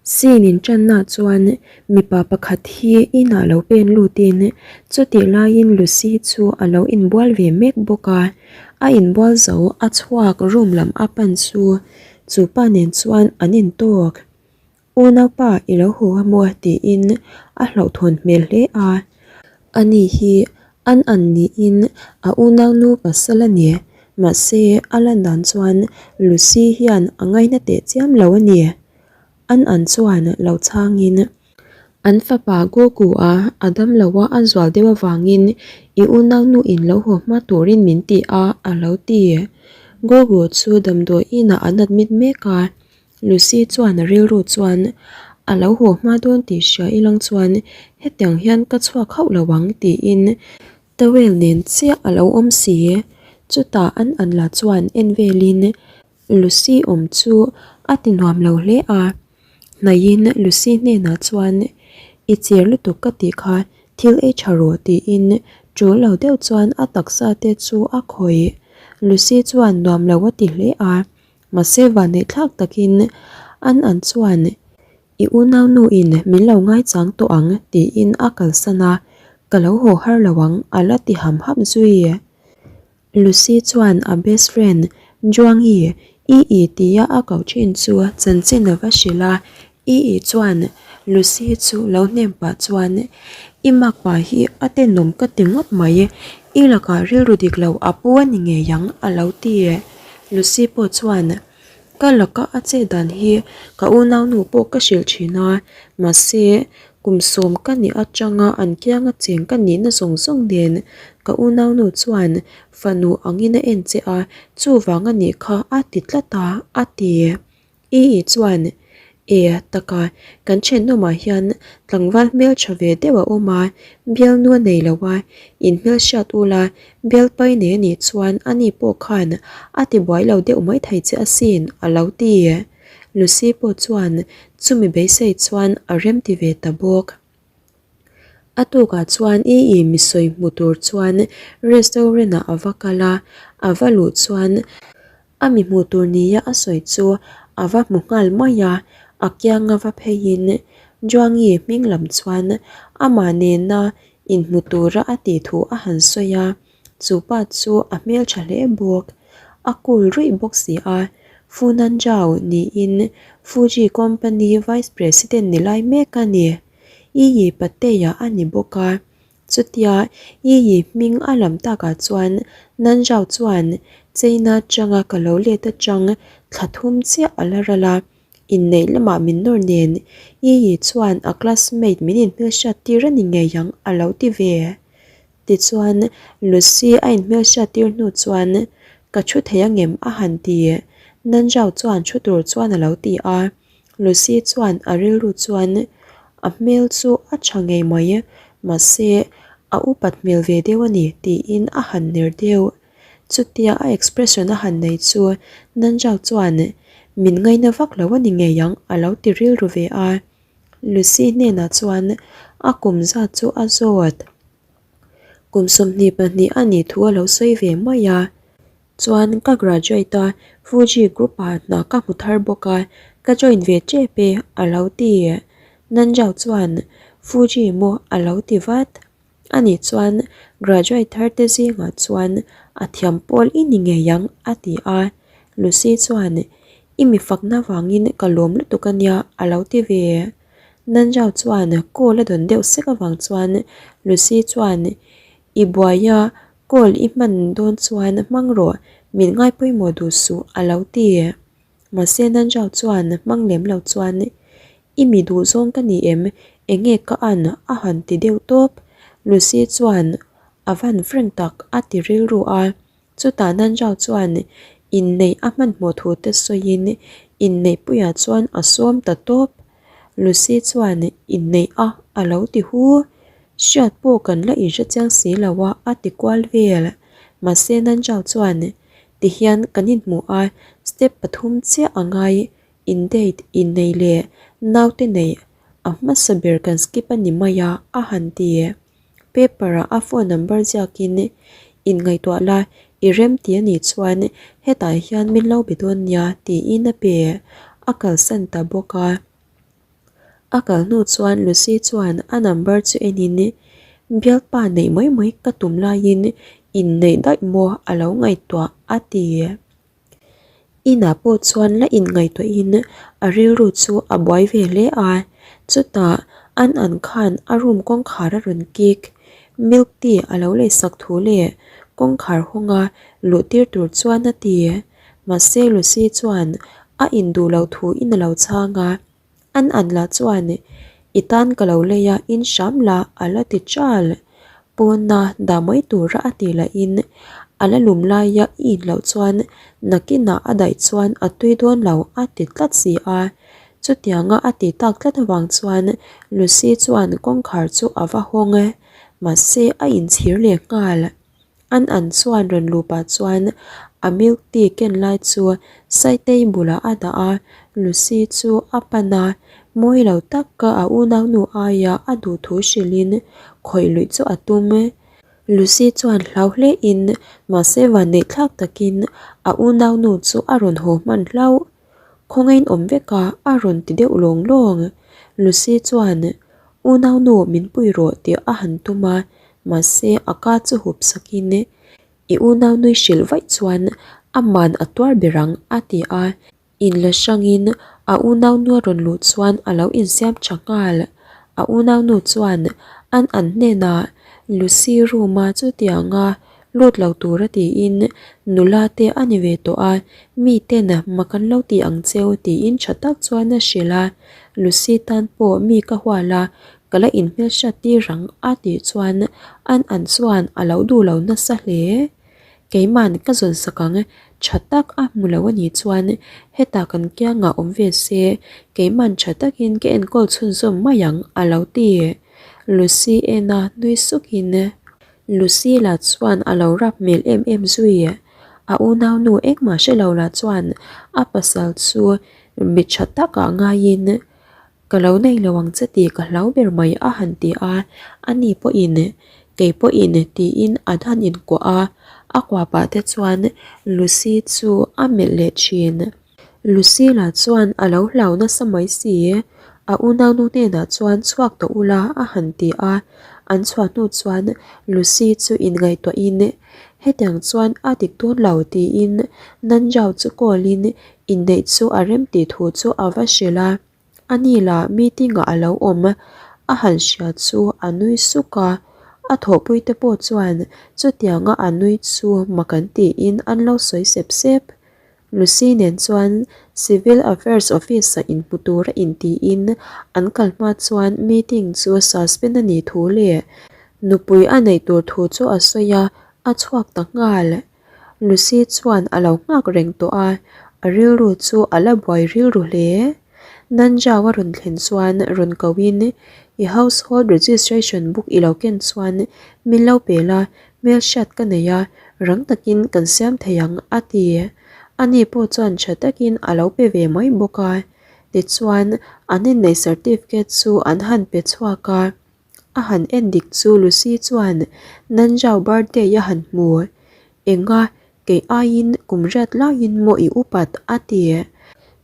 Scene inṭanna chuan mipa pakhat hi inah lo pen lutin chutih laiin Lucy chu a lo inbual ve mek bawk a, a inbual zo a chhuak room lam a pan chu chupa nen chuan an intawk. Unaupa i lo haw a maw tiin a hlauhthawn hmel hle a, ani hi an an niin a unaunu pasal a ni, mahse a lan dan chuan Lucy hian a ngaina teh chiam lo a ni. An an chuan lo chhangin an fapa Goku a a damlo a a zual deuh avangin i unaunu in lo haw hma turin min ti a a lo ti. Goku chu damdawi inah an admit mek a. Lucy chuan a rilru chuan a lo haw hma dawn tih hria ilang chuan hetiang hian ka chhuak hauh lo ang tiin towel nen chiah a lo awm si. Chutah an an la chuan en velin Lucy awm chu a ti nuam lo hle a. Hnaihin Lucy hnenah chuan I chir lutuk ka tih kha thil ei tha rawh tiin tul lo deuh chuan a taksa te chu a khawih. Lucy chuan nuam lo a ti hle a. Mahse vanneih thlak takin an an chuan I unaunu in min lo ngaichang tawh ang tiin a kalsan a, ka lo haw har lo ang a la ti ham ham zui. Lucy chuan a best friend Juangi I I tia a koh thin chu chanchin a va hrilh a, I I chuan Lucy chu lo hnem pah chuan I makpa hi a tenawm ka ti ngawt mai, I lakah rilru dik lo a pu a ni ngei ang a lo ti. Lucy pawh chuan ka laka a chet dan hi ka unaunu pawh ka hrilh thin a, mahse kum sawm ka nih atanga an kianga cheng ka nihna zawng zawng nen ka unaunu chuan fanu angin a en che a, chuvang a nih kha a ti tlat a, a ti. I chuan, E, taka, kan thenawmah hian tlangval hmel tha ve deuh a awm a, bialnu a nei lo a, in hmelhriat ula, bialpai nei a nih chuan ani pawh khan a ti buai lo deuh mai thei che asin, a lo ti. Lucy pawh chuan chumi beisei chuan a remti ve ta bawk. A tukah chuan I I mi sawi hmu tur chuan restaurant ah a va kal a, a va luh chuan a mi hmuh tur nia a sawi chu a va hmu nghal mai a, a kianga va pheiin Juangi hming lam chuan amah nena inhmu tura a tih thu a han sawi a. Chu pa chu a hmeltha hle bawk, a cool ruih bawk si a, Funan Zhao niin Fuji Company Vice President ni lai mek a ni. Yiyi Pateya a ni bawk a, chutia Yiyi hming a lam takah chuan Nan Zhao chuan China atanga ka lo let atang thla thum chiah a la ral a, inneih lamah min nawr nen Yiyi chuan a classmate min inhmelhriat tir a ni ngei ang a lo ti ve. Tichuan, Lucy a inhmelhriat tir hnu chuan, Ka thu thei angem? a han ti. Nanzhao chuan thu tur chuan a lo ti a. Lucy chuan a rilru chuan a hmel chu a tha ngei mai, mahse a upat hmel ve deuh a ni tiin a han ner deuh. Chutia a expression a han nei chu Nanzhao chuan, Min ngaina vak lo a ni ngei ang a lo ti rilru ve a. Lucy hnenah chuan a kum zat chu a zawt. Kum 22 a nih thu a lo sawi ve mai a. Chuan ka graduate a, Fuji group ah hna ka hmu thar bawk a, ka join ve tep e a lo ti. Nanjao chuan Fuji maw a lo ti vat. Ani chuan graduate thar te zingah chuan a thiam pawl i ni ngei ang a ti a. Lucy chuan I mi fakna vangin ka lawm lutuk a nia a lo ti ve. Nanjao chuan call a dawn deuh sek avang chuan Lucy chuan I buai a, call i hman dawn chuan hmang rawh, min ngaipawimawh duh suh a lo ti. Mahse Nanjao chuan hmang lem lo chuan I mi duh zawng ka ni em? Enge ka an? a han ti deuh tawp. Lucy chuan a van frank tak a ti rilru a. Chutah Nanjao chuan inneih a hmanhmawh thu te sawiin inneihpuiah chuan a sawm ta tawp. Lucy chuan inneih a a lo ti hu. Hriat pawh kan la inhre chiang si lo a a ti kual vel. Mahse Nanjao chuan tihian kan inhmu a, step pathum chiah a ngai In date innei leh naute neih a hmasa ber kan skip a ni mai a, a han ti. Paper ah a phone number ziakin inngaihtuah la, i rem ti a nih chuan hetah hian min lo be dawn nia tiin a pe. A kalsan ta bawk a. A kal hnu chuan Lucy chuan a number chu enin bialpa neih mai mai ka tum laiin inneih daih maw a lo ngaihtuah a ti. Inah pawh chuan la inngaihtuahin a rilru chu a buai ve hle a, chutah an an khan a room kawngkhar a rawn kik. Milk tea a lo leisak thu leh kawngkhar hawnga luh tir tur chuan a ti. Mahse Lucy chuan a induh loh thuin a lo chhang a. An an lah chuan, I tan ka lo lei a, in hram la, a la ti chal. Pawna dah mai tura a tih lahin a la lum laia i in loh chuan nakinah a daih chuan a tui dawn lo a ti tlat si a. Chutianga a tih tak tlat avang chuan Lucy chuan kawngkhar chu a va hawng e, mahse a inchhir leh nghal. An an chuan rawn luh pah chuan a milk tea ken lai chu Saitei bulah a dah a, Lucy chu a pan a, mawi lo taka a unaunu aia a duh thu hrilhin khawih luih chu a tum. Lucy chuan hlau hle in mahse vanneih thlak takin a unaunu chu a rawn haw hman hlauh. Khawngain awm vek a, a rawn ti deuh lawng lawng. Lucy chuan Unaunu min pui rawh tih a han tum a, mahse a ka chu hup sakin I unaunui hrilh vaih chuan aman a tuar ber ang a ti a, inla hrangin a unaunu a rawn luh chuan a lo insiam tha nghal. A unaunu chuan an an hnenah Lucy room a chutianga lut lo tura tiin nula te a ni ve tawh a, mi ten mak an lo ti ang cheu tiin tha tak chuan a hrilh a, Lucy tan pawh mi ka hual a, ka la inhmelhriat tir ang a tih chuan an an chuan a lo duh lo nasa hle. Keiman ka zawn sak ang, tha tak a hmu lo a nih chuan hetah kan kiangah awm ve se, keiman tha takin ka enkawl chhunzawm mai ang a lo ti. Lucy ena nui sukin. Lucy lah chuan a lo rap hmel em em zui. A unaunu engmah hre lo lah chuan a pasal chu mi tha takah ngaiin ka lo nei lo ang che tih ka hlau ber mai a han ti a, ani pawhin kei pawhin tiin an han inkuah a, a kuah pah te chuan Lucy chu a melh leh thin. Lucy lah chuan a lo hlau nasa mai si, a unaunu hnenah chuan chhuak tawh ula a han ti a, an chhuah hnu chuan Lucy chu inngaihtuahin hetiang chuan a dik dawn lo tiin Nanjau chu call in inneih chu a rem tih thu chu a va hrilh a. A ni lah meeting ah a lo awm a han hria chu a nui suk a, a thawhpui te pawh chuan chutianga a nui chu mak an tiin an lo sawi sep sep. Lucy nen chuan Civil Affairs Office ah inhmu tura intiin an kal hma chuan meeting chu suspend a nih thu leh nupui a neih tur thu chu a sawi a, a chhuak ta nghal. Lucy chuan a lo nghak reng tawh a, a rilru chu a la buai rilru hle. Nanjau a rawn thlen chuan rawn ko in, I household registration book i lo ken chuan min lo pe la, hmelhriat ka nei a, rang takin kan siam thei ang a ti. Ani pawh chuan tha takin a lo pe ve mai bawk a. Tichuan, an inneih certificate chu an han pe chhuak a. A han en dik chu Lucy chuan Nanjau birthday a han hmu. Enga, kei aiin kum riat laiin maw i upat a ti.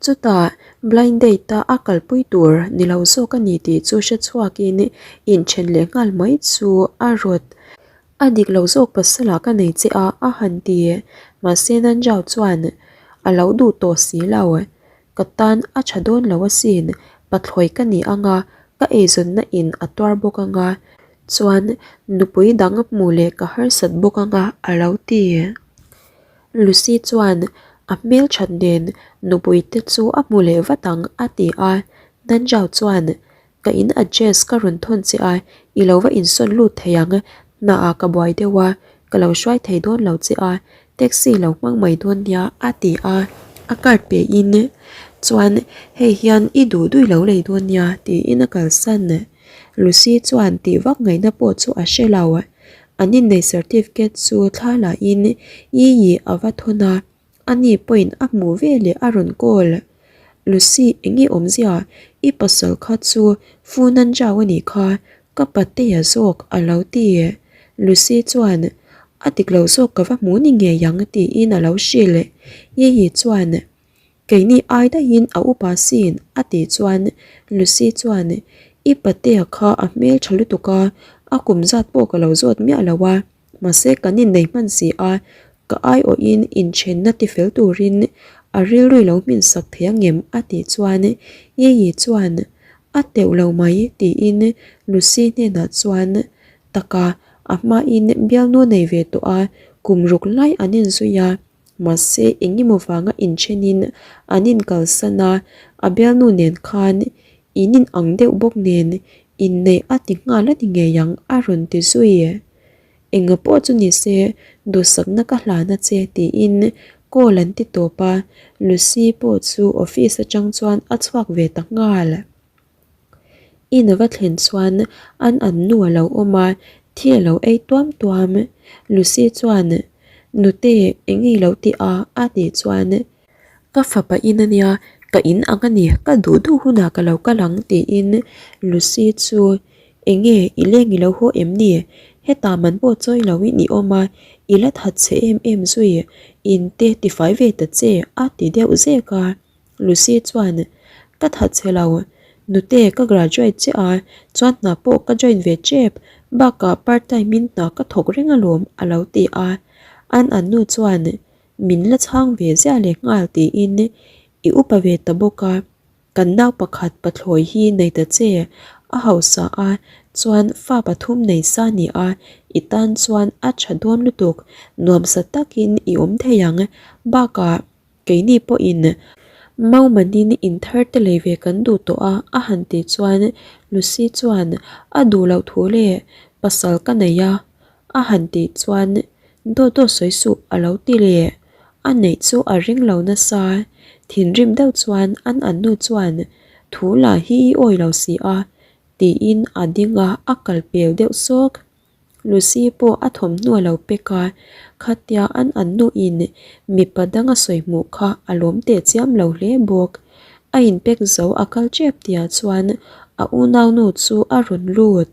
Chutah blind date a a kalpui tur ni lo zawk a ni tih chu hre chhuakin inthen leh nghal mai chu a rawt. A dik lo zawk pasalah ka nei che a a han ti. Mahse Nanjau chuan a lo duh tawh si lo. Ka tan a tha dawn lo asin, pathlawi ka ni ang a, ka eizawnna in a tuar bawk ang a, chuan nupui dang hmuh leh ka harsat bawk ang a, a lo ti. Lucy chuan a hmelthat nen nupui te chu a hmu leh vat ang a ti a, Nanjau chuan Ka in address ka rawn thawn che a, i lo va insawn lut thei ang, hnaah ka buai deuh a, ka lo hruai thei dawn lo che a, taxi lo hmang mai dawn nia a ti a, a card pe in chuan hei hian i duh duih lo lei dawn nia tiin a kalsan. Lucy chuan tih vak ngaihna pawh chu a hre lo, an inneih certificate chu thla la in Yi a va thawn a. Ani pawhin a hmuh ve leh a rawn call. Lucy eng nge awmzia i pasal kha chu phone an zau a nih kha ka patea zawk a lo ti. Lucy chuan a dik lo zawk ka va hmu ni ngei ang tiin a lo hrilh. Yiyi chuan. Keini ai daihin a upa sin a tih chuan Lucy chuan I patea kha a hmel tha lutuk a, a kum zat pawh ka lo zawt miah lo a, mahse kan innei hman si a, ka aiawhin inthenna tifel turin a rilru lo hmin sak thei angem a tih chuan Yiyi chuan a teuh lo mai tiin Lucy hnenah chuan taka a hmain bialnu nei ve tawh a, kum ruk lai an inzui a. Mahse, engemaw vanga inthenin an inkalsan a, a bialnu nen khan in in ang deuh bawk nen inneih a ti nghal a ni ngei ang a rawn ti zui. Enga pawh chu ni se, duhsakna ka hlan a che tiin call an ti tawp a, Lucy pawh chu office atang chuan a chhuak ve ta nghal. In a va thlen chuan an an nu a lo awm a, thi a lo ei tuam tuam. Lucy chuan, Nute, eng nge i lo tih a? a tih chuan, Ka fapa in a nia, ka in ang a ni, ka duh duh hunah ka lo kal ang tiin Lucy chu, Eng nge i leng i lo haw em ni? Hetah man pawh chawi loin i awm a, i la that chhe em em zui, in te tifai ve ta che a ti deuh zek a. Lucy chuan, Ka that chhe lo, nute ka graduate che a, chuan hna pawh ka join ve tep, bakah part time in hna ka thawk reng alawm a lo ti a. An an nu chuan, Min la chhang ve ziah leh nghal tiin i upa ve ta bawk a, kan nau pakhat pathlawi hi nei ta che, a hausa a, chuan fa pathum nei sa ni a, i tan chuan a tha dawn lutuk, nuamsa takin i awm thei ang, bakah Keini pawhin Maumanin in thar te lei ve kan duh tawh a, a han tih chuan Lucy chuan a duh loh thu leh pasal ka nei a, a han tih chuan dawt dawt sawi suh a lo ti leh. A neih chu a ring lo nasa. Thinrim deuh chuan an an nu chuan thu lah hi i awi lo si a tiin a ding a, a kal pel deuh sawk. Lucy pawh a thawmhnaw a lo pek a, khatia an an nuin mipa dang a sawi hmuh kha a lawm teh chiam lo hle bawk. A inpek zo a kal tep tihah chuan a unaunu chu a rawn lut.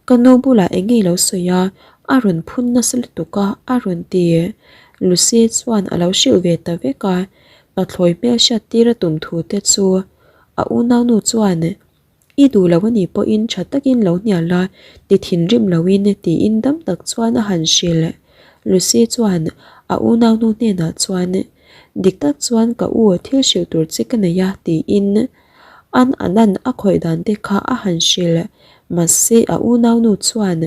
Ka nu bulah eng nge i lo sawi a, a rawn phun nasa lutuk a, a rawn ti. Lucy chuan a lo hrilh ve ta vek a, pathlawi hmel hriat tir a tum thu te chu a unaunu chuan I duh lo a nih pawhin tha takin lo hnial a, ti thinrim loin tiin dam tak chuan a han hrilh. Lucy chuan a unaunu hnenah chuan, Dik tak chuan ka u thil hrilh tur che ka nei a tiin an anan a khawih dan te kha a han hrilh. Mahse a unaunu chuan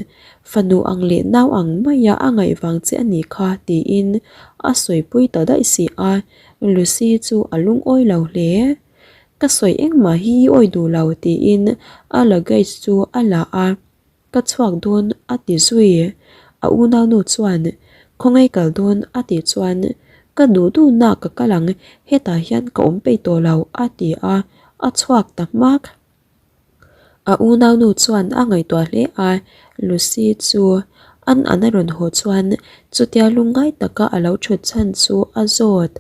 fanu ang leh nau ang maia a ngaih vang che a nih kha tiin a sawipui ta daih si a, Lucy chu a lungawi lo hle. Ka sawi engmah hi i awi duh lo tiin a luggage chu a la a, ka chhuak dawn a ti zui. A unaunu chuan khawngaih kal dawn a tih chuan ka duh duhna ka kal ang hetah hian ka awm peih tawh lo a ti a, a chhuak ta hmak. A unaunu chuan a ngaihtuah hle a, Lucy chu an an a rawn haw chuan chutia lungngai taka a lo thut chhan chu a zawt.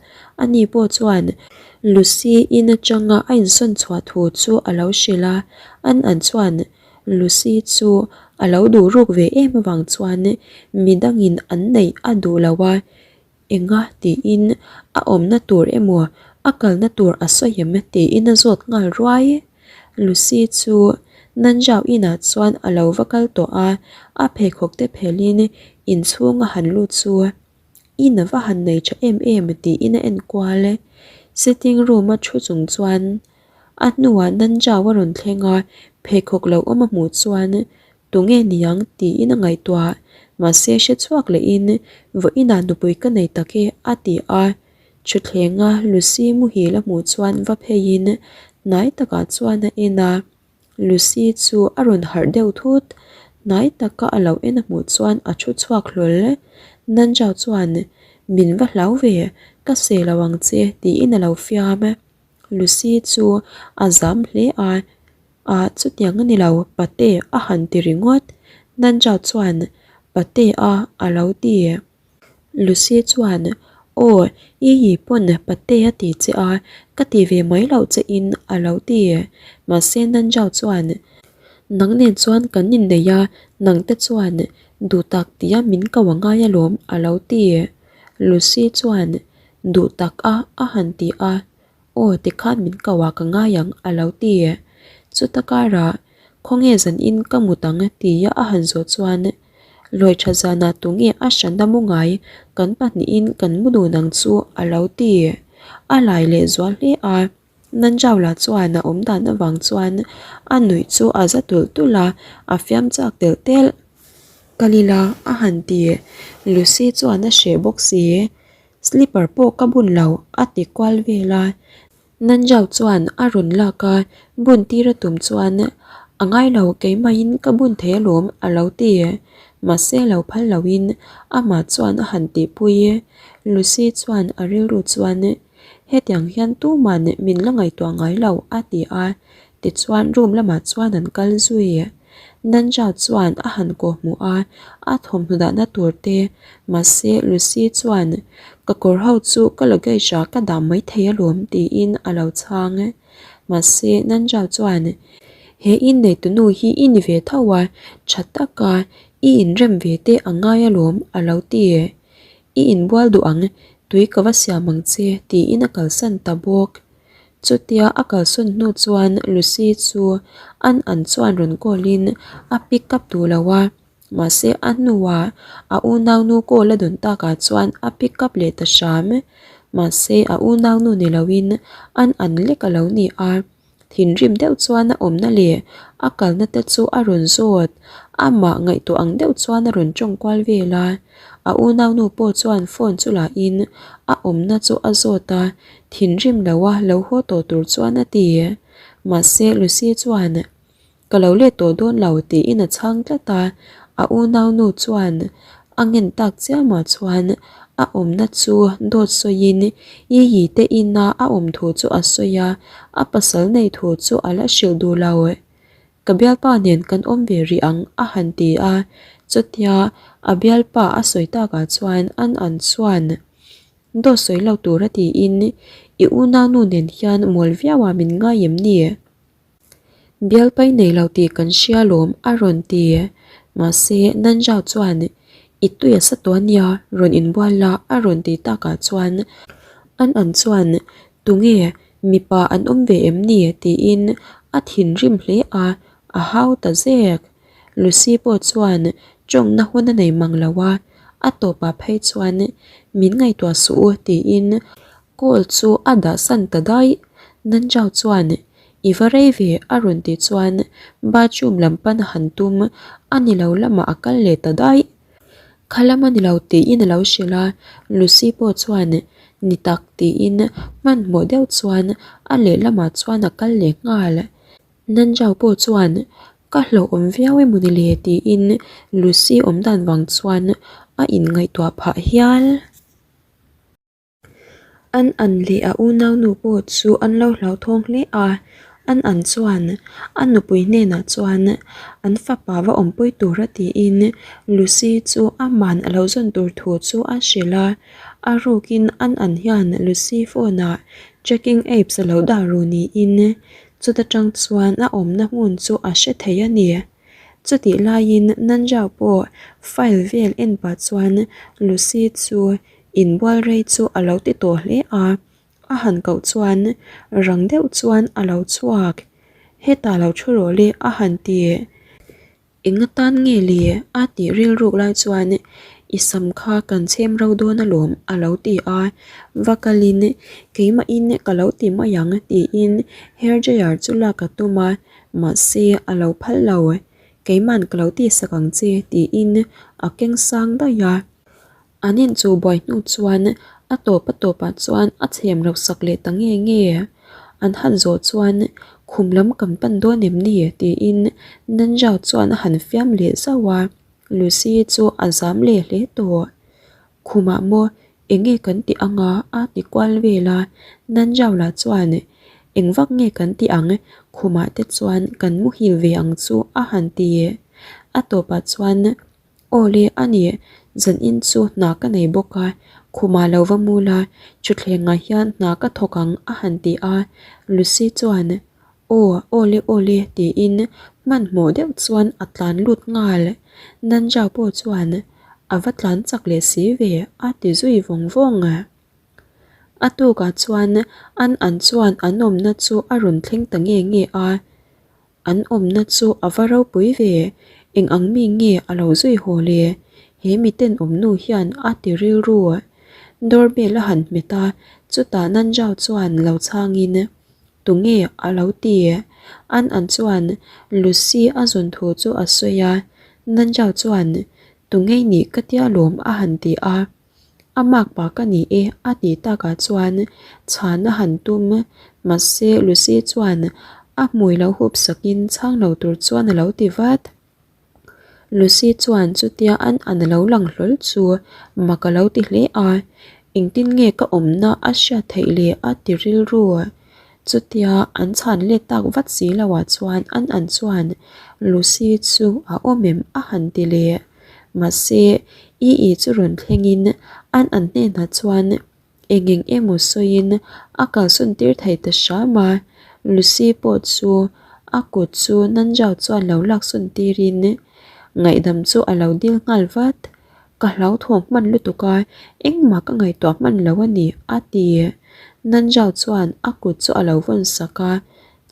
Ani pawh chuan Lucy in atanga a insawn chhuah thu chu a lo hrilh a, an an chuan Lucy chu a lo duh ruk ve em avang chuan midangin an neih a duh lo a, Enga tiin a awmna tur emaw a kalna tur a sawi em tiin a zawt nghal ruai. Lucy chu Nanjau inah chuan a lo va kal tawh a, a pheikhawk te phelhin inchhung a han lut chu in a va han nei tha em em tiin a en kual. Sitting room a thu chung chuan a hnuah Nanjau a rawn thleng a, pheikhawk lo awm a hmuh chuan Tunge niang tiin a ngaihtuah, mahse hre chhuak lehin vawiinah nupui ka nei tak e a ti a. Thuthlenga Lucy muhil a hmuh chuan va pheiin hnai takah chuan a en a, Lucy chu a rawn harh deuh thut, hnai taka a lo en a hmuh chuan a thu chhuak hlawl. Nanjao chuan Min va hlau ve, ka seh lo ang che tiin a lo fiam. Lucy chu a zam hle a. Ah chutiang a ni lo, pate a han ti ringawt. Nanja chuan pate a a lo ti. Lucy chuan aw i yi pawn pate a ti che a, ka ti ve mai loh che in a lo ti. Mahse Nanja chuan nang nen chuan kan innei a, nang te chuan duh tak tia min ko a ngai alawm a lo ti. Lucy chuan duh tak a a han ti a. Aw tikhan min ko ah ka ngai ang a lo ti. Chuta karah khawnge zanin ka mut ang tia a han zawh chuan Lawi tha zanah tunge a hranna mu ngai kan pahnihin kan mu dun ang chu a lo ti. A lai leh zual hle a. Nanjawla chuan a awm dan avang chuan a nuih chu a za tulh tulh a, a fiam chak telh telh. Kalila a han ti. Lucy chuan a hreh bawk si. Slipper pawh ka bun lo a ti kual vel a. Nanjau chuan a rawn lak a, bun tir a tum chuan a ngai lo keimahin ka bun thei alawm a lo ti. Mahse lo phal loin amah chuan a han tihpui. Lucy chuan a rilru chuan hetiang hian tuman min la ngaihtuah ngai lo a ti a, tichuan room lamah chuan an kal zui. Nanja chuan a han kawhhmuh a, a thawmhnaw dahna tur te, mahse Lucy chuan ka kawr ho chu ka luggage ah ka dah mai thei alawm tiin a lo chhang. Mahse Nanja chuan he inneitunu hi i ni ve tho a, tha taka i inrem ve te a ngai alawm a lo ti. I inbual duh ang, tui ka va siam ang che tiin a kalsan ta bawk. Chutia a kalsawn hnu chuan Lucy chu an an chuan rawn call in a pick up duh lo a, mahse a hnuah a unaunu call a dawn takah chuan a pick up leh ta hram. Mahse a unaunu ni loin an an lek a lo ni a. Thinrim deuh chuan a awmna leh a kalna te chu a rawn zawt, amah ngaihtuah ang deuh chuan a rawn tawng kual vel a. A unaunu pawh chuan phone chu lah in a awmna chu a zawt a, thinrim lo a lo haw tawh tur chuan a ti. Mahse Lucy chuan Ka lo let tawh dawn lo tiin a chhang tlat a, a unaunu chuan a ngen tak chiamah chuan a awmna chu dawt sawiin i yi te ina a awm thu chu a sawi a, a pasal nei thu chu a la hrilh duh lo. Ka bialpa nen kan awm ve rih ang a han ti a, chutia a bialpa a sawi takah chuan an an chuan dawt sawi lo tura tiin i unaunu nen hian mawl viauah min ngai em ni? Bialpai nei lo tih kan hria lawm a rawn ti. Mahse, Nanjao chuan i tui a sa tawh a nia, rawn inbual la a rawn ti takah chuan an an chuan tunge mipa an awm ve em ni tiin a thinrim hle a, a hau ta zek. Lucy pawh chuan tawngna hun a nei mang lo a, a tawpah phei chuan min ngaihtuah suh u tiin Call chu a dah san ta daih. Nanjao chuan, I va rei ve a rawn tih chuan bathroom lam pan a han tum, a ni lo lamah a kal leh ta daih. Kha lam a ni lo tiin a lo hrilh a, Lucy pawh chuan ni tak tiin hmanhmawh deuh chuan a lehlamah chuan a kal leh nghal. Nanjao pawh chuan ka hlauhawm viau emaw ni le tiin Lucy awm dan vang chuan a inngaihtuah phah hial. An an leh a unaunu pawh chu an lo hlauthawng hle a, an an chuan a nupui hnenah chuan an fapa va awmpui tura tiin Lucy chu aman a lo zawn tur thu chu a hrilh a, a rukin an an hian Lucy phone ah checking apps a lo dah ru niin chuta tang chuan a awmna hmun chu a hre thei a ni. Chutih laiin Nanjao pawh file vel en pah chuan Lucy chu Inbual rei chu a lo ti tawh hle a, a han koh chuan rang deuh chuan a lo chhuak. Hetah lo thu rawh le a han ti. Eng atan nge le a tih rilruk lai chuan i sam kha kan chhem ro dawn alawm a lo ti a, va kalin keimahin ka lo ti mai ang tiin hair dryer chu lak a tum a, mahse a lo phal lo. Keiman ka lo tihsak ang che tiin a keng sang daih a. An inchuh buai hnu chuan a tawp a tawpah chuan a chhem rauh sak leh ta nge nge. An han zawh chuan khum lam kan pan dawn em ni tiin Nanjao chuan a han fiam leh zauh a, Lucy chu a zam leh hle tawh. Khumah maw eng nge kan tih ang a a ti kual vel a, Nanjao lah chuan eng vak nge kan tih ang khumah te chuan kan muhil ve ang chu a han ti. A tawpah chuan Aw le, a ni, zanin chu hna ka nei bawk a, khumah lo va mu la, thutthlengah hian hna ka thawk ang a han ti a, Lucy chuan Aw, aw le aw le tiin hmanhmawh deuh chuan a tlan lut nghal. Nanjao pawh chuan A va tlan chak leh si ve a ti zui vawng vawng. A tukah chuan an an chuan an awmna chu a rawn thleng ta nge nge a. An awmna chu a va ropui ve, eng ang mi nge a lo zui haw le? He mi tenawm nu hian a ti rilru. Doorbell a han hmet a, chutah Nanjao chuan lo chhangin, Tunge a lo ti? An an chuan Lucy a zawn thu chu a sawi a, Nanjao chuan, Tunge i nih ka tia lawm a han ti a. A makpa ka ni e a tih takah chuan chhan a han tum. Mahse Lucy chuan a hmui lo hup sakin chhang lo tur chuan a lo ti vat. Lucy chuan chutia an an lo lang hlawl chu mak a lo ti hle a, engtin nge ka awmna a hriat theih le a ti rilru. Chutia an chhan let tak vat si loah chuan an an chuan Lucy chu a awm em a han ti leh. Mahse, I I chu rawn thlengin an an hnenah chuan eng eng emaw sawiin a kalsawn tir thei ta hram a. Lucy pawh chu a kut chu Nanjao chuan lo laksawn tirin ngaihdam chu a lo dil nghal vat. Ka hlauthawng hman lutuk a, engmah ka ngaihtuah hman lo a ni, a ti. Nanjao chuan a kut chu a lo vawn sak a,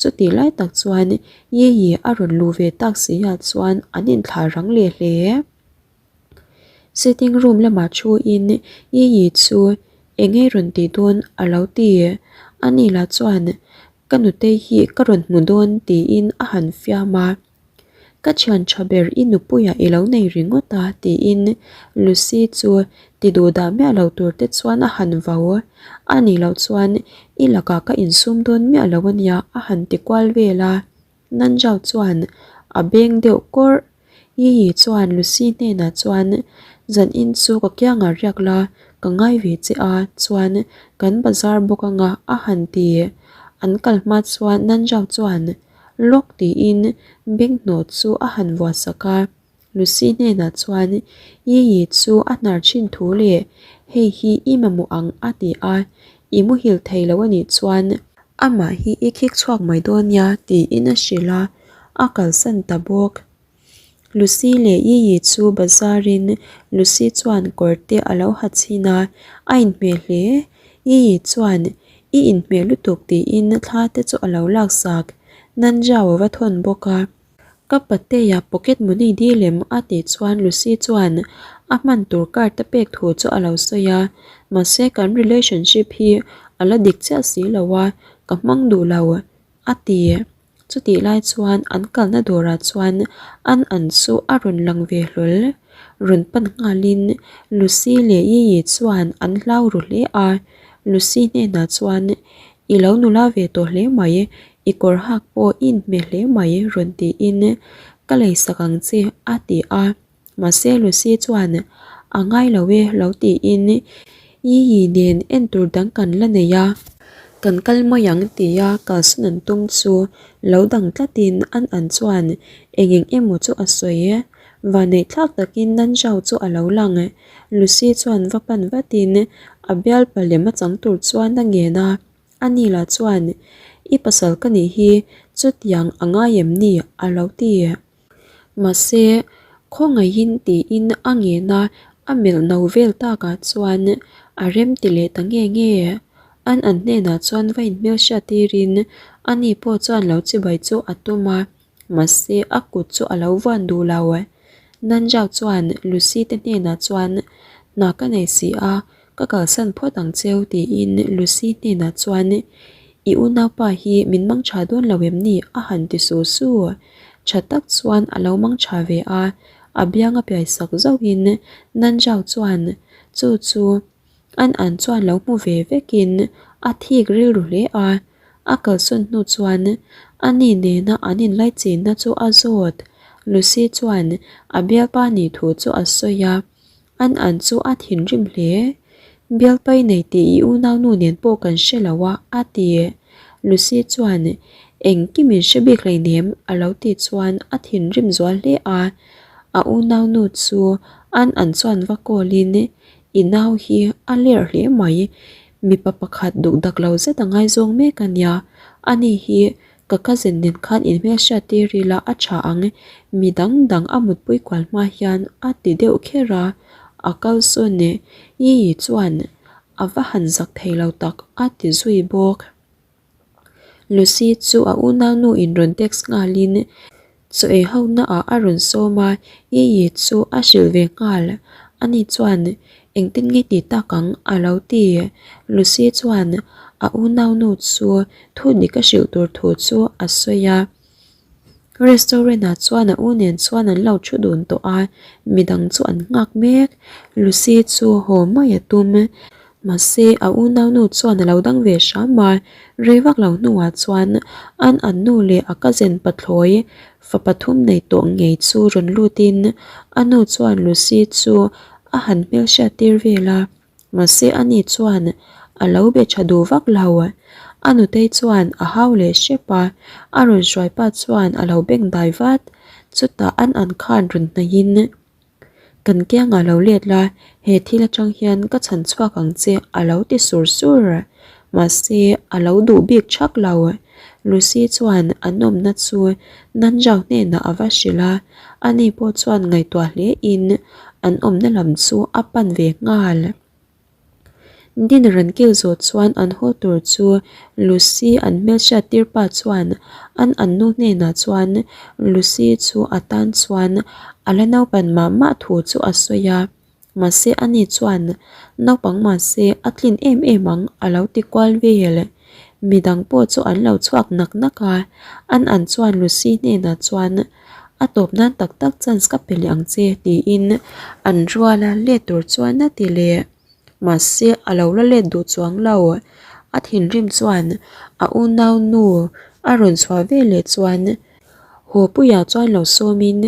chutih lai tak chuan Yiyi a rawn luh ve tak si ah chuan an inthlah rang leh hle. Sitting room lamah thu in Yiyi chu eng nge rawn tih dawn a lo ti. Ani lah chuan ka nutei hi ka rawn hmu dawn tiin a han fiam a. Ka thian tha ber i nupuiah i lo nei ringawt a tiin Lucy chu ti duh dah miah lo tur te chuan a han vau. A nih loh chuan i lakah ka insum dawn miah lo a nia a han ti kual vel a. Nanjao chuan a beng deuh kawrh. Yiyi chuan Lucy hnenah chuan zan in chu ka kiangah riak la ka ngai ve che a chuan kan bazar bawk anga a han ti. An kal hma chuan Nanjao chuan Lawk tiin benghnawh chu a han vuah sak a, Lucy hnenah chuan Yiyi chu a hnar thin thu leh hei hi i mamawh ang a ti a, i muhil thei lo a nih chuan amah hi i khik chhuak mai dawn nia tiin a hrilh a, a kalsan ta bawk. Lucy leh Yiyi chu bazar in Lucy chuan kawr te a lo ha chhin a, a inhmeh hle. Yiyi chuan I inhmeh lutuk tiin thla te chu a lo lak sak. Nanjao a va thawn bawk a. Ka patea pocket money dil em a tih chuan Lucy chuan a hman tur card a pek thu chu a lo sawi a, mahse kan relationship hi a la dik chiah si lo a, ka hmang duh lo a ti. Chutih lai chuan an kalna dawrah chuan an an chu a rawn lang ve hlawl. Rawn pan nghalin Lucy leh Yiyi chuan an hlau ru hle a. Lucy hnenah chuan, I lo nula ve tawh hle mai, i kawr hak pawh i inhmeh hle mai rawn tiin ka leisak ang che a ti a. Mahse Lucy chuan a ngai lo e lo tiin Yiyi nen en tur dang kan la nei a, kan kal mai ang tia kalsawn an tum chu lo dang tlatin an an chuan eng eng emaw chu a sawi e. Vanneih thlak takin Nanzhao chu a lo lang. Lucy chuan va pan vatin a bialpa lem a chang tur chuan a ngen a, ani lah chuan I pasal ka nih hi chutiang a ngai em ni? a lo ti. Mahse, khawngaihin tiin a ngen a, a melh no vel takah chuan a rem ti leh ta nge nge. An an hnenah chuan va inhmelhriat tirin ani pawh chuan lo chibai chu a tum a, mahse a kut chu a lo vuan duh lo. Nanjao chuan Lucy te hnenah chuan hna ka nei si a, Ka kalsan phawt ang cheu tiin Lucy hnenah chuan I unaupa hi min mang tha dawn lo em ni? a han ti su su. Tha tak chuan a lo mang tha ve a, a biang a piai sak zauhin Nanjao chuan chu chu an an chuan lo hmu ve vekin a thik rilru hle a, a kalsawn hnu chuan ani nena an inlaichinna chu a zawt. Lucy chuan a bialpa nih thu chu a sawi a. An an chu a thinrim hle. Bialpai nei tih i unaunu nen pawh kan hre lo a, a ti. Lucy chuan, Engkim in hre bik hleinem, a lo tih chuan a thinrim zual hle a. A unaunu chu an an chuan va call in, I nau hi a ler hle mai, mipa pakhat dukdak lo zet a ngaizawng mek a nia, ani hi Ka cousin nen khan inhmelhriat tir ila a tha ang, mi dang dang a mutpui kual hma hian a ti deuh kher a, a kal sawn e. Yiyi chuan A va han zak thei lo tak a ti zui bawk. Lucy chu a unaunu in rawn text nghalin chaw ei ho naah a rawn sawm a, Yiyi chu a hrilh ve nghal. Ani chuan engtin nge ti tak ang a lo ti. Lucy chuan a unaunu chu thu dik a hrilh tur thu chu a sawi a. Restaurant ah chuan a u nen chuan an lo thu dun tawh a, midang chu an nghak mek. Lucy chu haw mai a tum. Mahse a unaunu chuan a lo dang ve hram a, rei vak lo hnuah chuan an an nu leh a cousin pathlawi fa pathum nei tawh ngei chu rawn lutin a nu chuan Lucy chu a han hmelhriat tir vel a. Mahse ani chuan a lo be tha duh vak lo. A nutei chuan a hau leh hrep a, a rawn hruai pa chuan a lo beng dai vat. Chutah an an khan rawn hnaihin, Kan kiangah lo let la, he thil atang hian ka chhan chhuak ang che a lo ti sur sur. Mahse a lo duh bik thak lo. Lucy chuan a nawmna chu Nanjau hnenah a va hrilh a, ani pawh chuan ngaihtuah hle in an awmna lam chu a pan ve nghal. Dinner an kil zawh chuan an haw tur chu Lucy an hmelhriat tir pa chuan an an nu hnenah chuan Lucy chu a tan chuan a la naupan mah mah thu chu a sawi a. Mahse ani chuan naupang mahse a tlin em em ang a lo ti kual vel. Midang pawh chu an lo chhuak nak nak a, an an chuan Lucy hnenah chuan a tawp nan tak tak chance ka pe leh ang che tiin an rual a let tur chuan a ti leh. Mahse a lo la let duh chuang lo. A thinrim chuan a unau nu a rawn chhuah veleh chuan Haw puiah chuan lo sawmin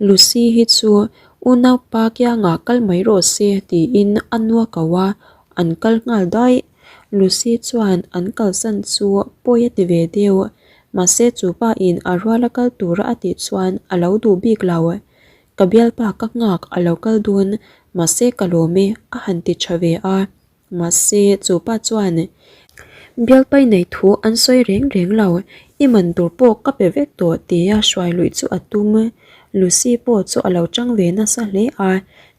Lucy hi chu unaupa kiangah kal mai rawh se tiin a nua ko a, an kal nghal daih. Lucy chuan an kalsan chu pawi a ti ve deuh, mahse chu pa in a ruala kal tura a tih chuan a lo duh bik lo. Ka bialpa ka nghak a lo kal dun, mahse ka lawm e a han ti tha ve a. Mahse, chu pa chuan bialpai nei thu an sawi reng reng lo, i man tur pawh ka pe vek tawh tia hruai luih chu a tum. Lucy pawh chu a lo chang ve nasa hle a,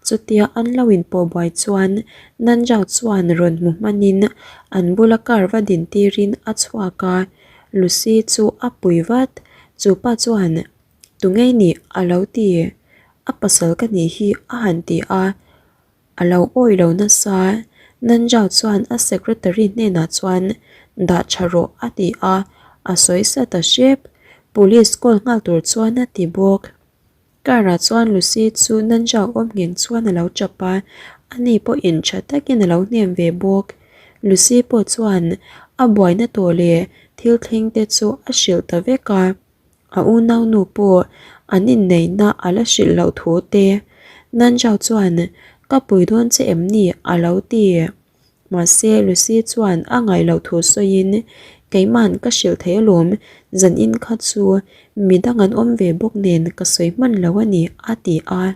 chutia an lo inpawh buai chuan Nanjao chuan rawn hmu hmanin an bula car va din tirin a chhuak a, Lucy chu a pui vat. Chu pa chuan Tungei nih a lo ti, a pasal ka nih hi a han ti a. A lo awih lo nasa, Nanjao chuan a secretary hnenah chuan dah tha rawh a ti a, a sawi sa ta hrep. Police call nghal tur chuan a ti bawk. Car ah chuan Lucy chu Nanjao awm ngheng chuan a lo tap a, ani pawhin tha takin a lo hnem ve bawk. Lucy pawh chuan a buaina tawh leh thil thleng te chu a hrilh ta vek a. A unaunu pawh an inneihna a la hrilh loh thu te Nanjao chuan ka pui dawn che em ni a lo ti. Mahse Lucy chuan a ngaih loh thu sawiin keima'n ka hrilh thei alawm zan in kha chu midang an awm ve bawk nen ka sawi hman lo a ni a ti a.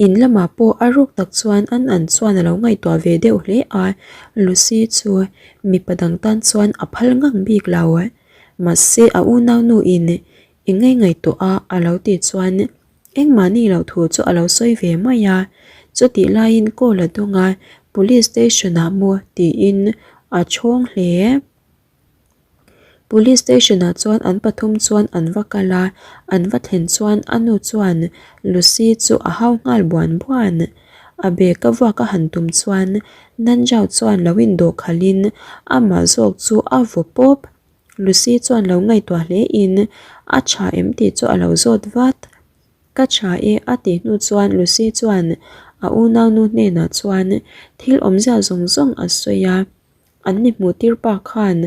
In lamah pawh a ruk tak chuan an an chuan a lo ngaihtuah ve deuh hle a, Lucy chu mipa dang tan chuan a phal ngang bik lo. Mahse a unaunu in i ngei ngaihtuah a a lo tih chuan engmah ni loh thu chu a lo sawi ve mai a, chutih laiin call a dawng a, police station ah maw tiin a chhawng hle. Police station ah chuan an pathum chuan an va kal a, an va thlen chuan a nu chuan Lucy chu a hau nghal buan buan. A bag a vuak a han tum chuan Nanjao chuan lo indawh khalh in amah zawk chu a vaw pawp. Lucy chuan lo ngaihtuah hle in a tha em tih chu a lo zawt vat. Ka tha e a tih hnu chuan Lucy chuan a unaunu hnenah chuan thil awmzia zawng zawng a sawi a. An ni hmuh tir pa khan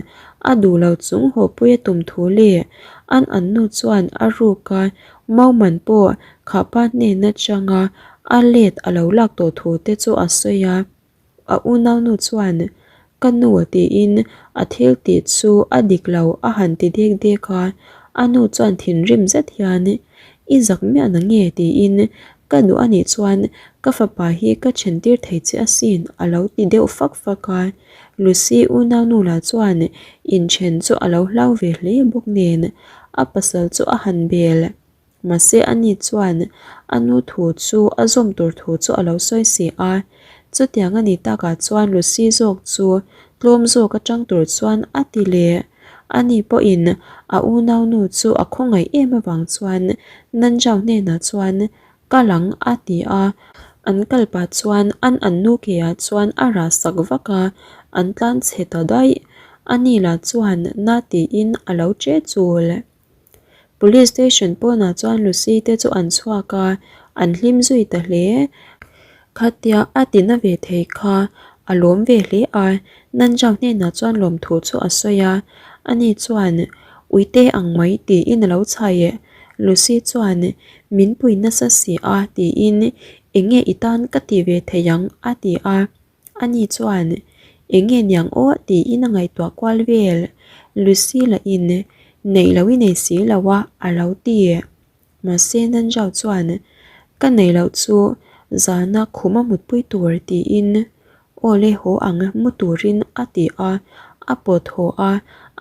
a duh lo chung haw pui a tum thu leh an an nu chuan a ruk a Mauman pawh khahpa hnen atanga a let a lo lak tawh thu te chu a sawi a. A unaunu chuan ka nu tiin a thil tih chu a dik lo a han ti dek dek a, a nu chuan thinrim zet hian I zak miah na nge tiin ka duh a nih chuan ka fapa hi ka then tir thei che asin a lo ti deuh fak fak a. Lucy unaunu lah chuan inthen chu a lo hlau ve hle bawk nen a pasal chu a han bel. Mahse ani chuan a nu thu chu a zawm tur thu chu a lo sawi si a. Chutiang a nih takah chuan Lucy zawk chu tlawm zawk atang tur chuan a ti leh. Ani pawhin a unaunu chu a khawngaih em avang chuan Nanjau hnenah chuan Kal ang a ti a, an kal pah chuan an an nu ke ah chuan a rah sak vak a, an tlan chhe ta daih. Ani lah chuan na tiin a lo che chul. Police station pawnah chuan Lucy te chu an chhuak a, an hlim zui ta hle. Khatia a ti na ve thei kha a lawm ve hle a, Nanjau hnenah chuan lawmthu chu a sawi a, ani chuan Uite ang mai tiin a lo chhai e. Lucy chuan Min pui nasa si a tiin Eng nge i tan ka ti ve thei ang a ti a, ani chuan Eng nge niang aw tiin a ngaihtuah kual vel. Lucy lahin Neih lo i nei si lo a a lo ti. Mahse Nanjau chuan Ka nei loh chu zana khum a mutpui tur tiin Aw le haw ang mu turin a ti a, a pawt haw a,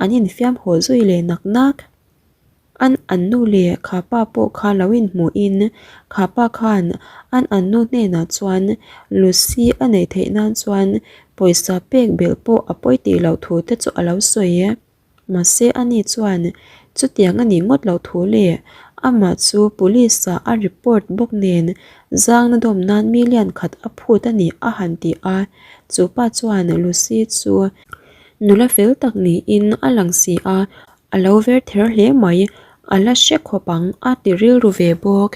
an infiam haw zui leh nak nak. An an nu leh kha pa pawh kha lo inhmuhin kha pa khan an an nu hnenah chuan Lucy a neih theih nan chuan pawisa pek belh pawh a pawi tih loh thu te chu a lo sawi e. Mahse ani chuan chutiang a nih ngawt loh thu leh amah chu police ah a report bawk nen zangna dawm nan million khat a phut a ni a han ti a, chu pa chuan Lucy chu nula fel tak niin a lang si a, A lo ver ther hle mai, a la hre khawp ang a ti rilru ve bawk.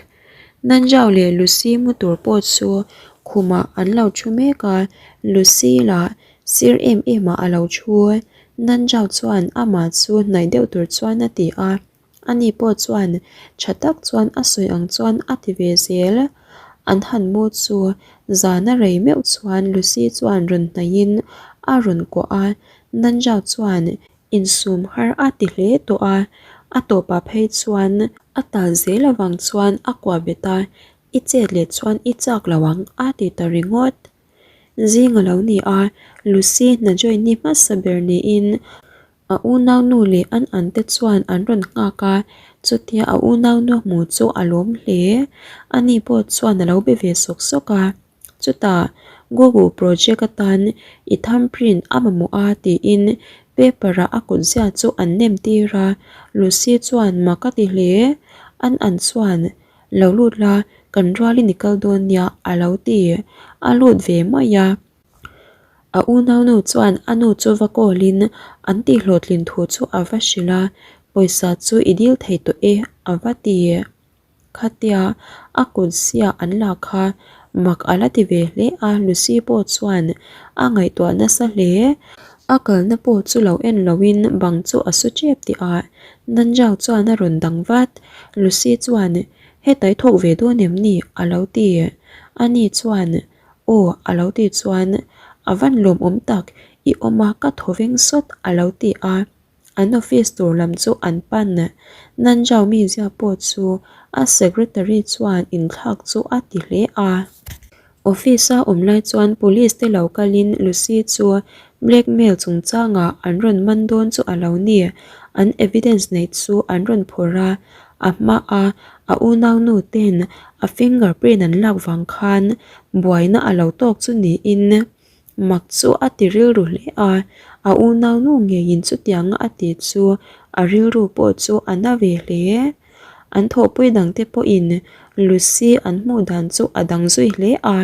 Nanjau leh Lucy mu tur pawh chu khumah an lo thu mek a, Lucy lah sir em em ah a lo thu. Nanjau chuan amah chu hnaih deuh tur chuan a ti a, ani pawh chuan tha tak chuan a sawi ang chuan a ti ve zel. An han mu chu zan a rei meuh chuan Lucy chuan rawn hnaihin a rawn kuah a, Nanjau chuan Insum har a ti hle tawh a, a tawpah phei chuan a tal zel avang chuan a kuah bet a, I chet leh chuan i chak lo ang a ti ta ringawt. Zing a lo ni a, Lucy hna join ni hmasa ber niin a unaunu leh an an te chuan an rawn nghak a, chutia a unaunu hmu chu a lawm hle. Ani pawh chuan a lo be ve sawk sawk a. Chutah Google project atan i thumbprint a mamawh a tiin paper-ah a kutzia chu an nem tir a, Lucy chuan mak a ti hle. An an chuan, Lo lut la, kan rualin i kal dawn nia a lo ti. A lut ve mai a. A unaunu chuan a nu chu va call-in an tihhlawhtlin thu chu a va hrilh a, Pawisa chu i dil thei tawh e a va ti. Khatia a kut zia an la kha mak a la ti ve hle a, Lucy pawh chuan a ngaihtuah nasa hle. A kalna pawh chu lo en loin bang chu a su tep tih ah Nanjau chuan a rawn dang vat. Lucy chuan, Hetai thawk ve dawn em ni? a lo ti. Ani chuan, Aw a lo ti chuan, A van lawmawm tak, i awm a ka thaw veng sawt a lo ti a. An office tur lam chu an pan. Nanjau mizia pawh chu a secretary chuan inthlak chu a ti hle a. Office a awm lai chuan police te lo kalin Lucy chu blackmail chungchangah an rawn man dawn chu a lo ni. An evidence neih chu an rawn phawrh a, a hmaa a unaunu ten a fingerprint an lak vang khan buaina a lo tawk chu niin Mak chu a ti rilru hle a, a unaunu ngeiin chutianga a ti chu a rilru pawh chu a na ve hle. An thawhpui dangte pawhin Lucy an hmuh dan chu a dang zui hle a,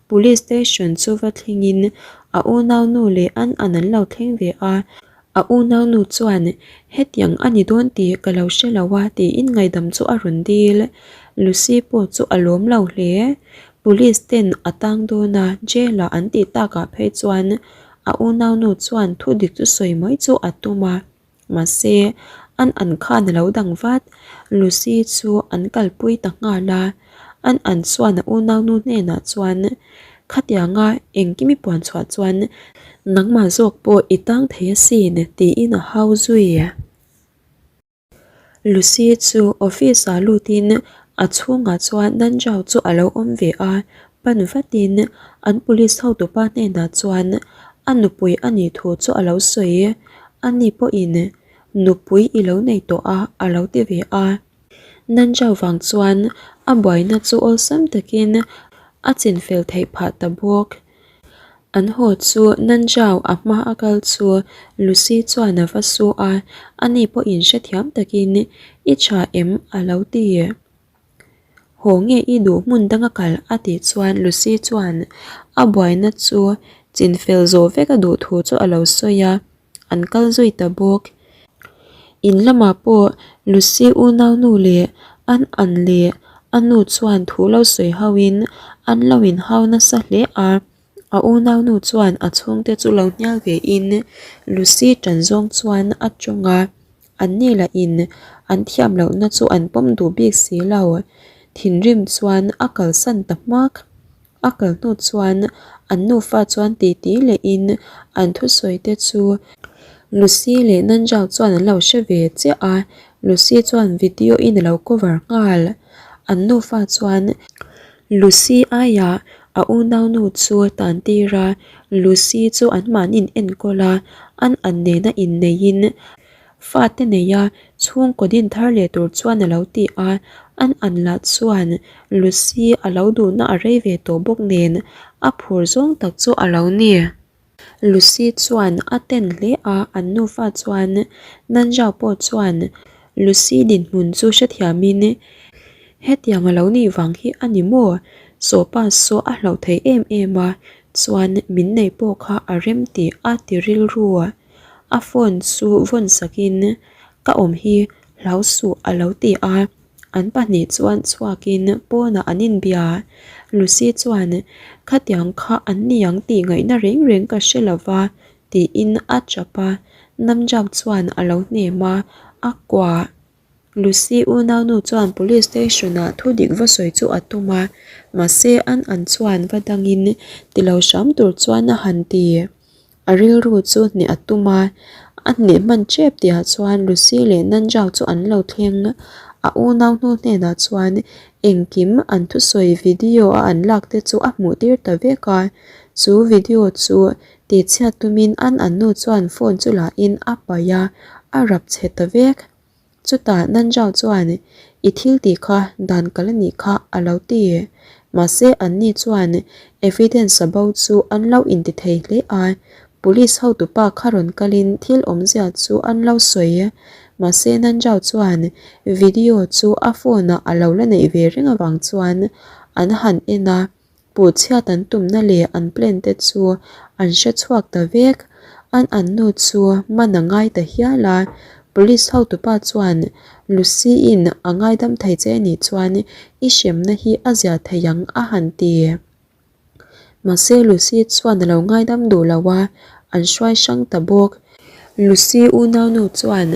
Police station chu va thlengin a unaunu leh an an an lo thleng ve a, A unaunu chuan, Hetiang a ni dawn tih ka lo hre lo a tiin ngaihdam chu a rawn dil. Lucy pawh chu a lawm lo hle. Police ten a tang dawn a, jail ah an tih takah phei chuan a unaunu chuan thu dik chu sawi mai chu a tum a. Mahse, an an khan a lo dang vat. Lucy chu an kalpui ta nghal a. An an chuan a unaunu hnenah chuan, Khatianga engkim i puan chhuah chuan nangmah zawk pawh i tang thei asin tiin a hau zui. Lucy chu office ah lutin a chhungah chuan Nanjau chu a lo awm ve a, pan vatin an police hotupa hnenah chuan a nupui a nih thu chu a lo sawi. Ani pawhin nupui i lo nei tawh a a lo ti ve a. Nanjau vang chuan a buaina chu awlsam takin a chinfel theih phah ta bawk. An haw chu Nanjau a hma a kal chu Lucy chuan a va su a, ani pawhin hrethiam takin I tha em? a lo ti. Haw nge i duh hmun danga kal? a tih chuan Lucy chuan a buaina chu chinfel zawh vek a duh thu chu a lo sawi a, an kal zui ta bawk. In lamah pawh Lucy unaunu leh an an leh a nu chuan thu lo sawi hauhin an lo inhau nasa hle a, a unaunu chuan a chhungte chu lo hnial vein Lucy tan zawng chuan a tawng a, anni lahin an thiam lohna chu an pawm duh bik si lo. Thinrim chuan a kalsan ta hmak. A kal hnu chuan an nufa chuan titi lehin an thusawi te chu Lucy leh Nanjau chuan an lo hre ve chiah a, Lucy chuan video in a lo cover nghal. An nufa chuan Lucy aiah a unaunu chu tan tir a, Lucy chu anmahni in enkawl a, an an nena inneihin Fate neia chhungkaw din thar leh tur chuan a lo ti a, an an lah chuan Lucy a lo duhna a rei ve tawh bawk nen a phur zawng tak chu a lo ni. Lucy chuan a ten hle a, an nufa chuan Nanjao pawh chuan Lucy dinhmun chu hrethiamin hetiang a lo nih vang hi a ni maw? Sawpa saw a hlauh thei em em a, chuan min nei pawh kha a rem tih a ti rilru. A phone chu vawn sakin ka awm hi hlau suh a lo ti a, an pahnih chuan chhuakin pawnah an inbia. Lucy chuan khatiang kha an niang tih ngaihna reng reng ka hre lo va tiin a chap a, Namjak chuan a lo hnem a, a kuah. Lucy unaunu chuan police station ah thu dik va sawi chu a tum a, mahse an an chuan va dangin ti lo hram tur chuan a han ti. A rilru chu hneh a tum a, a hneh hman tep tihah chuan Lucy leh Nanjau chu an lo thleng. A unau hnu hnenah chuan engkim an thusawi video a an lak te chu a hmuh tir ta vek a, chu video chu tihchhiat tumin an an nu chuan phone chu lahin a paih a, a rap chhe ta vek. Chutah Nanjau chuan, I thil tih kha dan kal a nih kha a lo ti. Mahse anni chuan evidence a bo chu an lo inti thei hle a, police hotupa kha rawn kalin thil awmzia chu an lo sawi. Mahse Nanjau chuan video chu a phone ah a lo la neih ve reng avang chuan an han en a. Puhchhiat an tumna leh an plan te chu an hre chhuak ta vek. An an nu chu man a ngai ta hial a, Police hotupa chuan Lucy-in a ngaidam thei che anih chuan i hremna hi a zia thei ang a han ti. Mahse Lucy chuan a lo ngaidam duh lo a, an hruai hrang ta bawk. Lucy unaunu chuan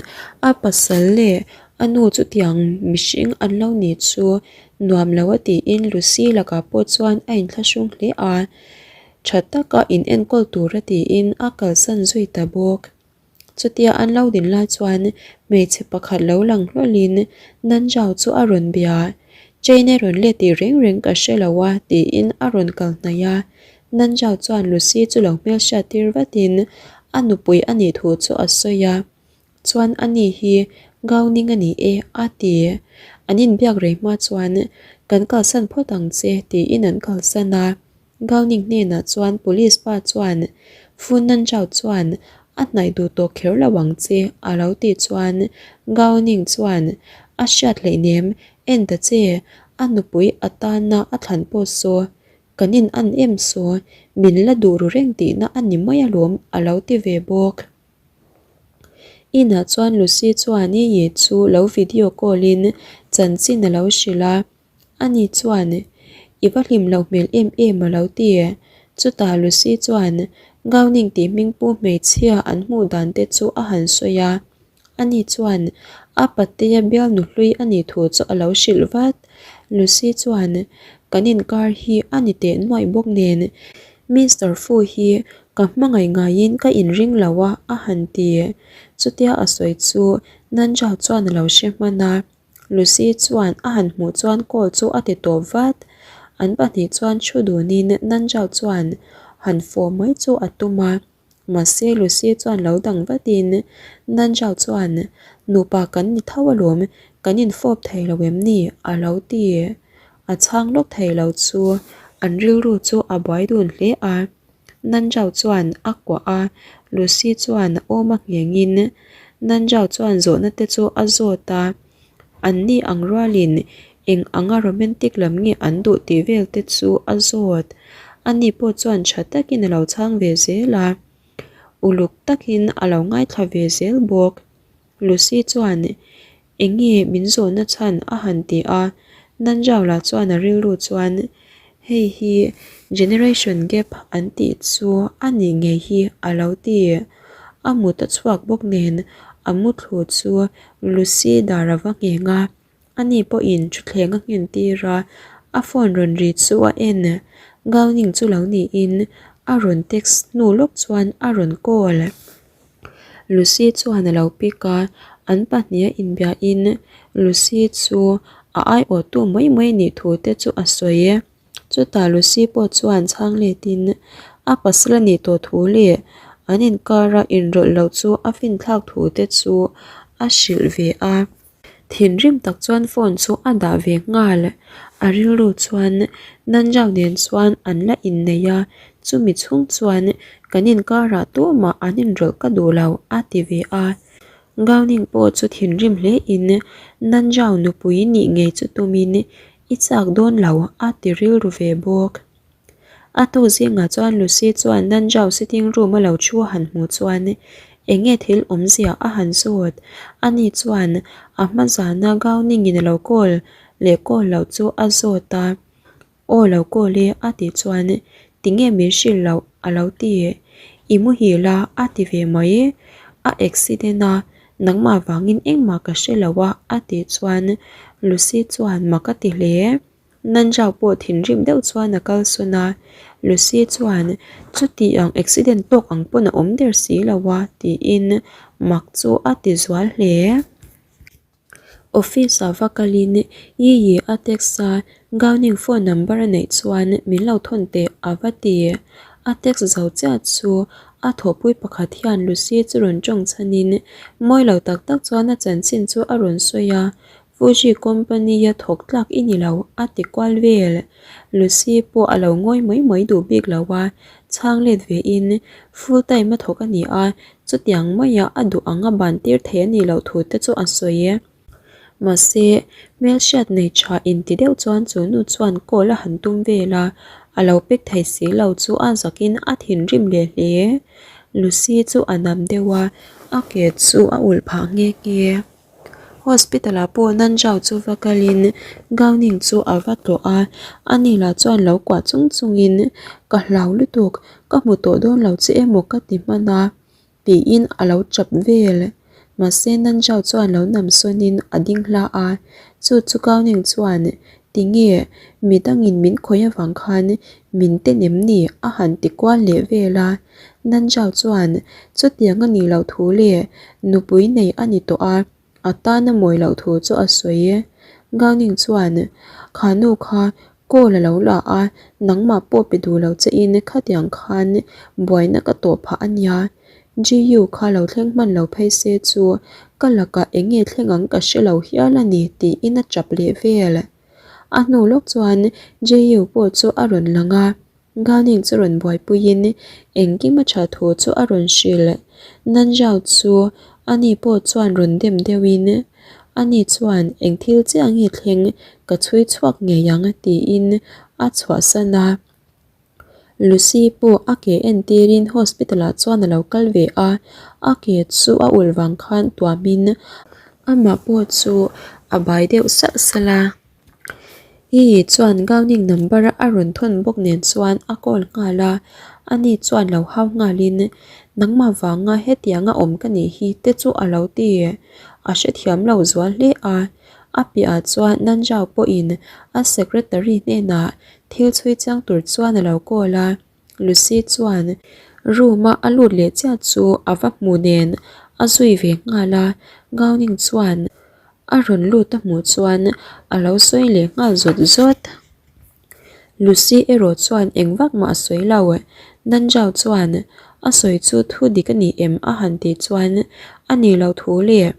a pasal leh a nu chutiang mihring an lo ni chu Nuam lo a tiin Lucy lakah pawh chuan a inthlahrung hle a, tha taka in enkawl tur a tiin a kalsan zui ta bawk. Chutia an lo din lai chuan hmeichhe pakhat lo lang hlawlhin Nanjao chu a rawn bia, Chain a rawn let tih reng reng ka hre lo a tiin a rawn kal hnaih a, Nanjao chuan Lucy chu lo hmelhriat tir vatin a nupui a nih thu chu a sawi a. Chuan a ni hi Gauning a ni e a ti. An inbiak rei hma chuan kan kalsan phawt ang che tiin an kalsan a. Gauning hnenah chuan police pa chuan Funan Chau chuan a hnaih duh tawh kher lo ang che a lo tih chuan Gauning chuan a hriat hleihnem en ta che a nupui atana a thlan pawh saw kan in an em saw min la duh ru reng tihna a ni mai alawm a lo ti ve bawk. Inah chuan Lucy chuan i ye chu lo video call in chanchin a lo hrilh a, ani chuan i va hlim loh hmel em em a lo ti. Chutah Lucy chuan Gowning tih hmingpu hmeichhia an hmuh dan te chu a han sawi a, ani chuan a patea bialnu hlui a nih thu chu a lo hrilh vat. Lucy chuan kan inkar hi a ni teh nuaih bawk nen Mister Fu hi Ka hmangaih ngaiin ka inring lo a, a han ti. Chutia a sawi chu Nanjao chuan a lo hre hman a, Lucy chuan a han hmuh chuan call chu a ti tawp vat. An pahnih chuan thu dunin Nanjao chuan han fawh mai chu a tum a, mahse Lucy chuan lo dang vatin Nanjao chuan nupa kan ni tho alawm, kan infawp thei lo em ni? a lo ti. A chhang lawk thei lo chu an rilru chu a buai dun hle a. Nanzhao chuan a kuah a, Lucy chuan a awm a nghengin Nanzhao chuan zawhna te chu a zawt a, anni ang rualin eng anga romantic lam nge an duh tih vel te chu a zawt. Ani pawh chuan tha takin a lo chhang ve zel a, uluk takin a lo ngaithla ve zel bawk. Lucy chuan Enge min zawhna chhan a han ti a, Nanjau-la chuan a rilru chuan hei hi generation gap an tih chu a nih ngei hi a lo ti. A mut a chhuak bawk nen a muthlu chu Lucy dar a va ngheng a, ani pawhin thutthleng a nghen tir a, a phone rawn ri chu a en. Gauning chu lo niin a rawn text hnu lawk chuan a rawn call. Lucy chuan a lo pick a, an pahniha inbiahin Lucy chu a aiawhtu mai mai nih thu te chu a sawi. Chutah Lucy pawh chuan chhang letin a pasal a nih tawh thu leh an inkara inrawlh loh chu a finthlak thu te chu a hrilh ve a. Thinrim tak chuan phone chu a dah ve nghal. A rilru chuan Nanjau nen chuan an la innei a, chumi chhung chuan kan inkarah tumah an inrawlh ka duh lo a ti ve a. Gauning pawh chu thinrim hle in Nanjau nupui nih ngei chu tumin i chak dawn lo a ti rilru ve bawk. A tuk zingah chuan Lucy chuan Nanjau sitting room a lo thu a han hmuh chuan eng nge thil awmzia a han zawt. Ani chuan a hma zana Gauningin a lo call leh call loh chu a zawt a, Aw lo call e a tih chuan tinge min hrilh loh a lo ti. I muhil a a ti ve mai. A accident a, nangmah vangin engmah ka hre lo a a tih chuan Lucy chuan mak a ti hle. Nanjau pawh thinrim deuh chuan a kal sawn a, Lucy chuan chuti ang accident tawk ang pawn a awm der si lo a tiin mak chu a ti zual hle. Office ah va kalin Yiyi a text a, Gauning phone number a neih chuan min lo thawn teh a va ti. A text zo chiah chu a thawhpui pakhat hian Lucy chu rawn tawng chhanin mawi lo tak tak chuan a chanchin chu a rawn sawi a, Fuji company a thawk tlak i ni lo a ti kual vel. Lucy pawh a lo ngawi mai mai duh bik lo a, chhang let ve in full time a thawk a ni a, chutiang maia a duh ang a ban tir thei a nih loh thu te chu a sawi e. Mahse, hmelhriat nei tha inti deuh chuan chu nu chuan call a han tum vel a, a lo pek thei si lo chu a zakin a thinrim leh hle. Lucy chu a nam deuh a, a ke chu a ulh phah nghe nghe. Hospital ah pawh Nanjau chu va kalin Gauning chu a va tlawh a, ani lah chuan lo kuah chung chungin ka hlau lutuk, ka hmu tawh dawn lo che emaw ka ti hman a tiin a lo tap vel. Mahse Nanjau chuan lo nam sawnin a ding hla a, chu chu Gauning chuan tinge midangin min khawih avang khan min ten em ni a han ti kual leh vel a. Nanjau chuan chutiang a nih loh thu leh nupui nei a ni tawh a, a tan a mawi loh thu chu a sawi. Gauning chuan, Kha nu kha call a lo la a, nangmah pawh pe duh lo che in khatiang khan buaina ka tawh phah a nia. GU kha lo thleng hman lo phei se chu ka lakah eng nge thleng ang ka hre lo hial a ni tiin a tap leh vel. A hnu lawk chuan JU pawh chu a rawn lang a. Gauning chu rawn buaipuiin engkim a tha thu chu a rawn hrilh. Nanzhao chu ani pawh chuan rawn dem deuhin, Ani chuan eng thil chiah nge thleng ka chhui chhuak ngei ang tiin a chhuahsan a. Lucy pawh a ke entirin hospital ah chuan a lo kal ve a, a ke chu a ulh vang khan tuamin amah pawh chu a bai deuh salh salh a. Ii chuan Gauning number a rawn thawn bawk nen chuan a call nghal a, ani chuan lo hau nghalin nangmah vanga hetianga awm ka nih hi te chu a lo ti. A hrethiam lo zual hle a, a piahah chuan Nanjau pawhin a secretary hnenah thil chhui chiang tur chuan a lo call a, Lucy chuan room a a lut leh chiah chu a va hmu nen a zui ve nghal a, Gauning chuan A rawn lut a hmuh chuan a lo sawi leh nghal zawt zawt. Lucy erawh chuan eng vak mah a sawi lo. Nanjau chuan a sawi chu thu dik a ni em a han tih chuan a ni lo thu leh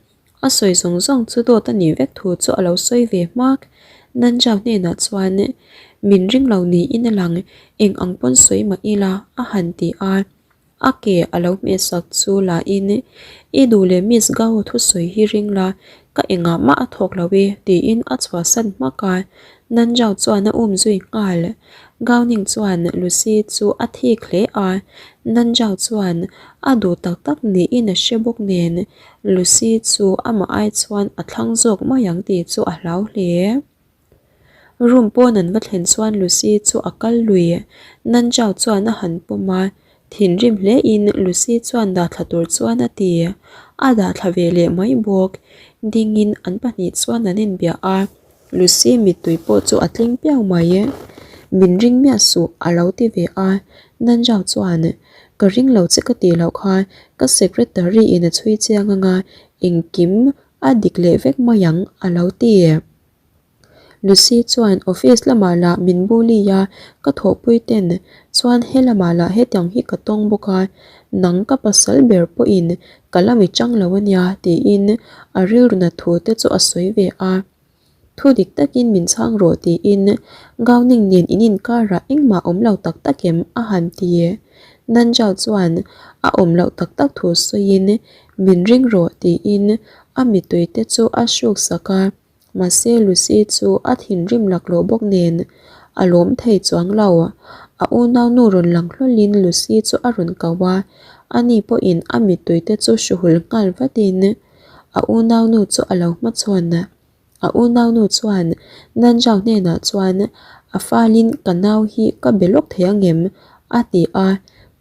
a sawi zawng zawng chu dawt a nih vek thu chu a lo sawi ve hmak. Nanjau hnenah chuan. Min ring lo niin a lang, eng ang pawn sawi mah ila a han ti a. A ke a lo hmehsak chu la in, I duh leh Miss Gao thusawi hi ring la, ka engah mah a thawk lo e tiin a chhuahsan hmak a. Nanjao chuan a um zui nghal. Gao Ning chuan Lucy chu a thik hle a, Nanjao chuan a duh tak tak niin a hre bawk nen Lucy chu amah ai chuan a thlang zawk mai ang tih chu a hlau hle. Room pawn an va thlen chuan Lucy chu a kal lui. Nanjao chuan a han pawm a, thinrim hle in Lucy chuan dahthla tur chuan a ti. A dahthla ve leh mai bawk. Dingin an pahnih chuan an inbia a, Lucy mittui pawh chu a tling piau mai. Min ring miah suh a lo ti ve a, Nanjao chuan, Ka ring lo che ka tih loh kha, ka secretary in a chhui chiang anga engkim a dik leh vek mai ang a lo ti. Lucy chuan office lamah lah min bully a, ka thawhpui ten chuan he lamah lah hetiang hi ka tawng bawk a, nang ka pasal ber pawhin ka la mi chang lo ania tiin a rilru nat thu te chu a sawi ve a. Thu dik takin min chhang rawh tiin Gauning nen in inkarah engmah awm lo tak tak em a han ti. Nanjao chuan a awm loh tak tak thu sawiin min ring rawh tiin a mittui te chu a hruk sak a. Mahse Lucy chu a thinrim laklawh bawk nen a lawm thei chuang lo. A unaunu rawn lang hlawlin Lucy chu a rawn ko a, ani pawhin a mittui te chu hruhul nghal vatin a unaunu chu a lo hmachhawn. A unaunu chuan Nanzhao hnenah chuan a falin ka nau hi ka be lawk thei angem? a ti a,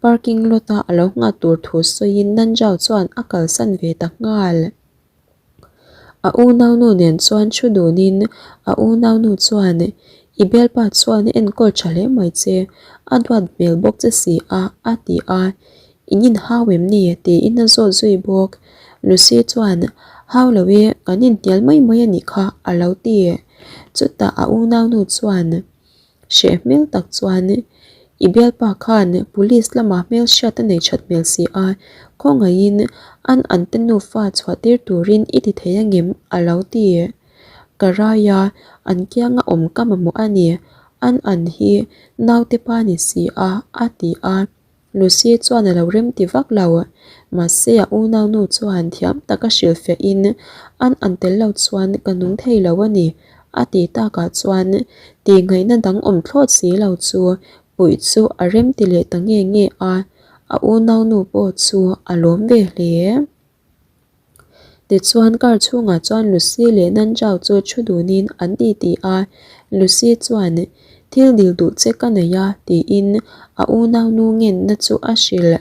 parking lot a a lo nghah tur thu sawiin Nanzhao chuan a kalsan ve ta nghal. A unaunu nen chuan thu dunin a unaunu chuan, I bialpa chuan a enkawl tha hle mai che, a duat hmel bawk che si a, a ti a. In inhau em ni? tiin a zawt zui bawk. Lucy chuan, Hau lo e, kan inhnial mai mai a nih kha, a lo ti. Chutah a unaunu chuan, Hreh hmel tak chuan i bialpa khan police lamah hmelhriat a nei that hmel si a, khawngaihin an an te nufa chhuah tir turin i ti thei angem? a lo ti. Ka rai a, an kianga awm ka mamawh a ni, an an hi naute pa ni si a, a ti a. Lucy chuan a lo rem ti vak lo. Mahse a unaunu chuan thiam taka hrilhfiahin an an tel lo chuan ka nung thei lo a ni a ti takah chuan tihngaihna dang awm thlawt si lo chu puih chu a rem ti leh ta nge nge a, a unaunu pawh chu a lawm ve hle. Tichuan car chhungah chuan Lucy leh Nanjao chu thu dunin an ti ti a, Lucy chuan Thil dil duh che ka nei a tiin a unaunu ngenna chu a hrilh.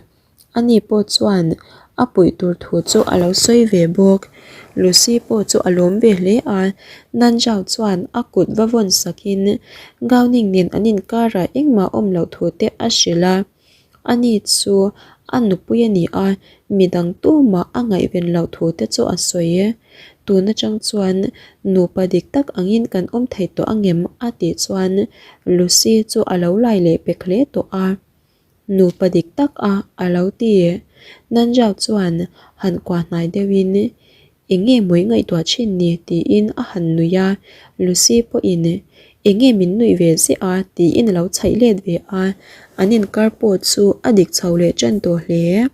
Ani pawh chuan a puih tur thu chu a lo sawi ve bawk. Lucy pawh chu a lawm ve hle a, Nanjao chuan a kut va vawn sakin Gauning nen an inkarah engmah awm loh thu te a hrilh a. Ani chu a nupui a ni a, midang tumah a ngaihven loh thu te chu a sawi e. Tun atang chuan nupa dik tak angin kan awm thei tawh angem? a tih chuan Lucy chu a lo lai leh pek hle tawh a. Nupa dik tak a a lo ti. Nanjao chuan han kuah hnai deuhin Eng nge mawi ngaihtuah thin ni? tiin a han nuih a, Lucy pawhin Eng nge min nuih ve ziah a? tiin a lo chhaih let ve a, an inkar pawh chu a dik chho leh tan tawh hle.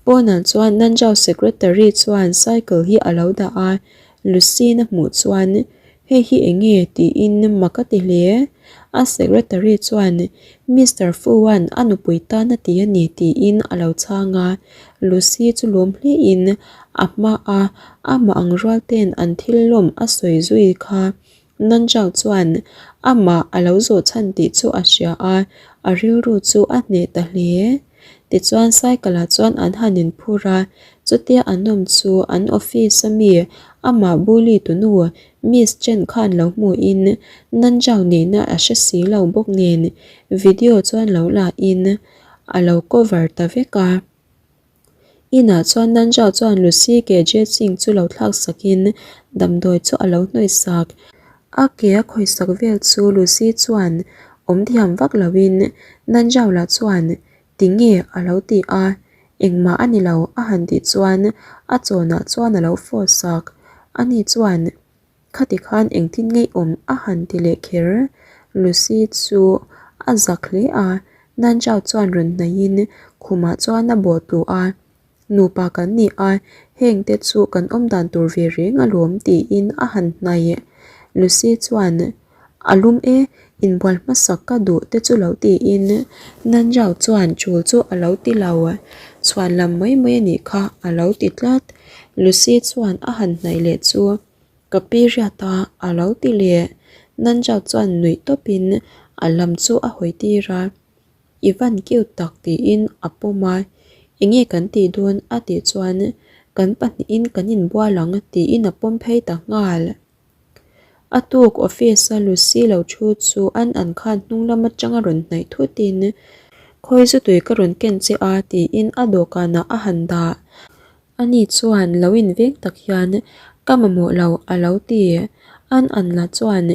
Pawnah chuan Nanjao secretary chuan cycle hi a lo dah a, Lucy-in a hmuh chuan Hei hi eng nge? tiin mak a ti hle. A secretary chuan Mister Fu-a'n a nupui tan a ti a ni tiin a lo chhang a. Lucy chu lawm hlein a hmaa amah ang rual ten an thil lawm a sawi zui kha Nanjao chuan amah a lo zawh chhan tih chu a hria a, a rilru chu a hneh ta hle. Tichuan cycle ah chuan an han inphur a, chutia an awm chu an office a mi amah bully tunu Miss Chen khan lo hmuhin Nanjao nihna a hre si lo bawk nen video chuan lo la in a lo cover ta vek a. Inah chuan Nanjao chuan Lucy ke dressing chu lo thlak sakin damdawi chu a lo hnawih sak. A ke a khawih sak vel chu Lucy chuan awm thiam vak loin Nanjao lah chuan tinge a lo ti a, engmah a ni lo a han tih chuan a chawnah chuan a lo force sak. Ani chuan Khati khan engtin ngei awm a han ti leh kher. Lucy chu a zak hle a, Nanjao chuan rawn hnaihin khumah chuan a bawh tlu a. Nupa kan ni a, heng te chu kan awm dan tur ve reng alawm tiin a han hnaih. Lucy chuan A lum e, inbual hmasak ka duh te chu lo tiin Nanjao chuan chul chu a lo ti lo. Chhuan lam mai mai a nih kha a lo ti tlat. Lucy chuan a han hnaih leh chu Ka pi riat a a lo ti leh. Nanjao chuan nuih tawpin a lam chu a hawi tir a. I van cute tak tiin a pawm a, enge kan tih dawn a tih chuan kan pahnihin kan inbual ang tiin a pawm phei ta nghal. A tuk office a Lucy lo thu chu an an khan hnung lam atanga rawn hnaih thutin khawi zu tui ka rawn ken che a tiin a dawhkanah a han dah. Ani chuan lo inveng tak hian ka mamawh lo a lo ti. An an la chuan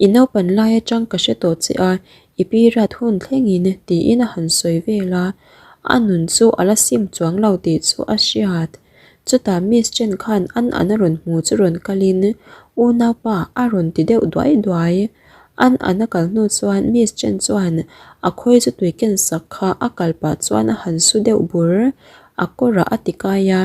i naupan lai atang ka hre tawh che a, i period hun thlengin tiin a han sawi vel a, a nun chu a la sim chuang lo tih chu a hriat. Chutah Miss Chen khan an an a rawn hmu chu rawn kalin unaupa a rawn ti deuh duai duai. An an a kal hnu chuan Miss Chen chuan a khawi chu tui ken sak kha a kal pah chuan a han su deuh bur. A kawrah a ti kai a,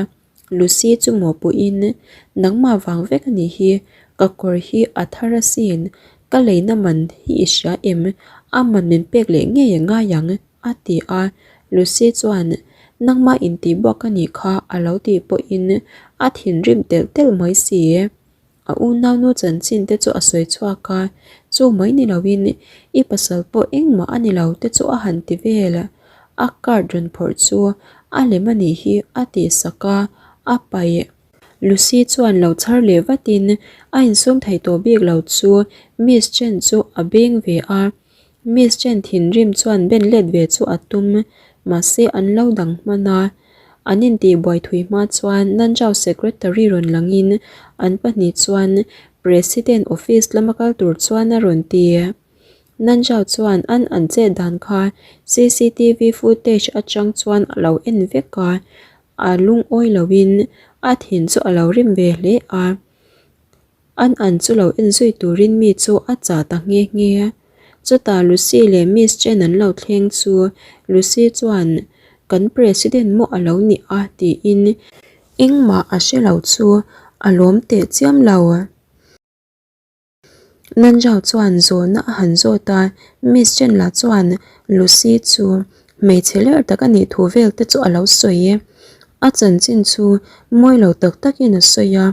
Lucy chu mawhpuiin, Nangmah vang vek a nih hi, ka kawr hi a thar asin, ka leina man hi i hria em? A man min pek leh ngei a ngai ang, a ti a. Lucy chuan, Nangmah intih buak a nih kha a lo tih pawhin a thinrim telh telh mai si. A unaunu chanchin te chu a sawi chhuak a, chu mai ni loin i pasal pawh engmah a ni lo te chu a han ti vel. A card rawn phawrh chu a lem a nih hi a tih sak a, a paih. Lucy chuan lo chhar leh vatin a insum thei tawh bik lo chu Miss Chen chu a beng ve a. Miss Chen thinrim chuan ben let ve chu a tum, mahse an lo dang hman a. An intihbuai thui hma chuan Nanzhao Secretary rawn langin an pahnih chuan President office lama kal tur chuan a rawn ti. Nanzhao chuan an an chet dan kha cctv footage atang chuan a lo en vek a, a lungawi loin a thin chu a lo rim ve hle a. An an chu lo en zui turin mi chu a chah ta nghe nghe. Chutah Lucy leh Miss Chen an lo thleng chu Lucy chuan kan President maw a lo ni a tiin engmah a hre lo chu a lawm teh chiam lo. Nanzhao chuan zawhna a han zawt a, Miss Chen lah chuan Lucy chu Hmeichhe ler tak a nih thu vel te chu a lo sawi. A chanchin chu mawi lo tak takin a sawi a,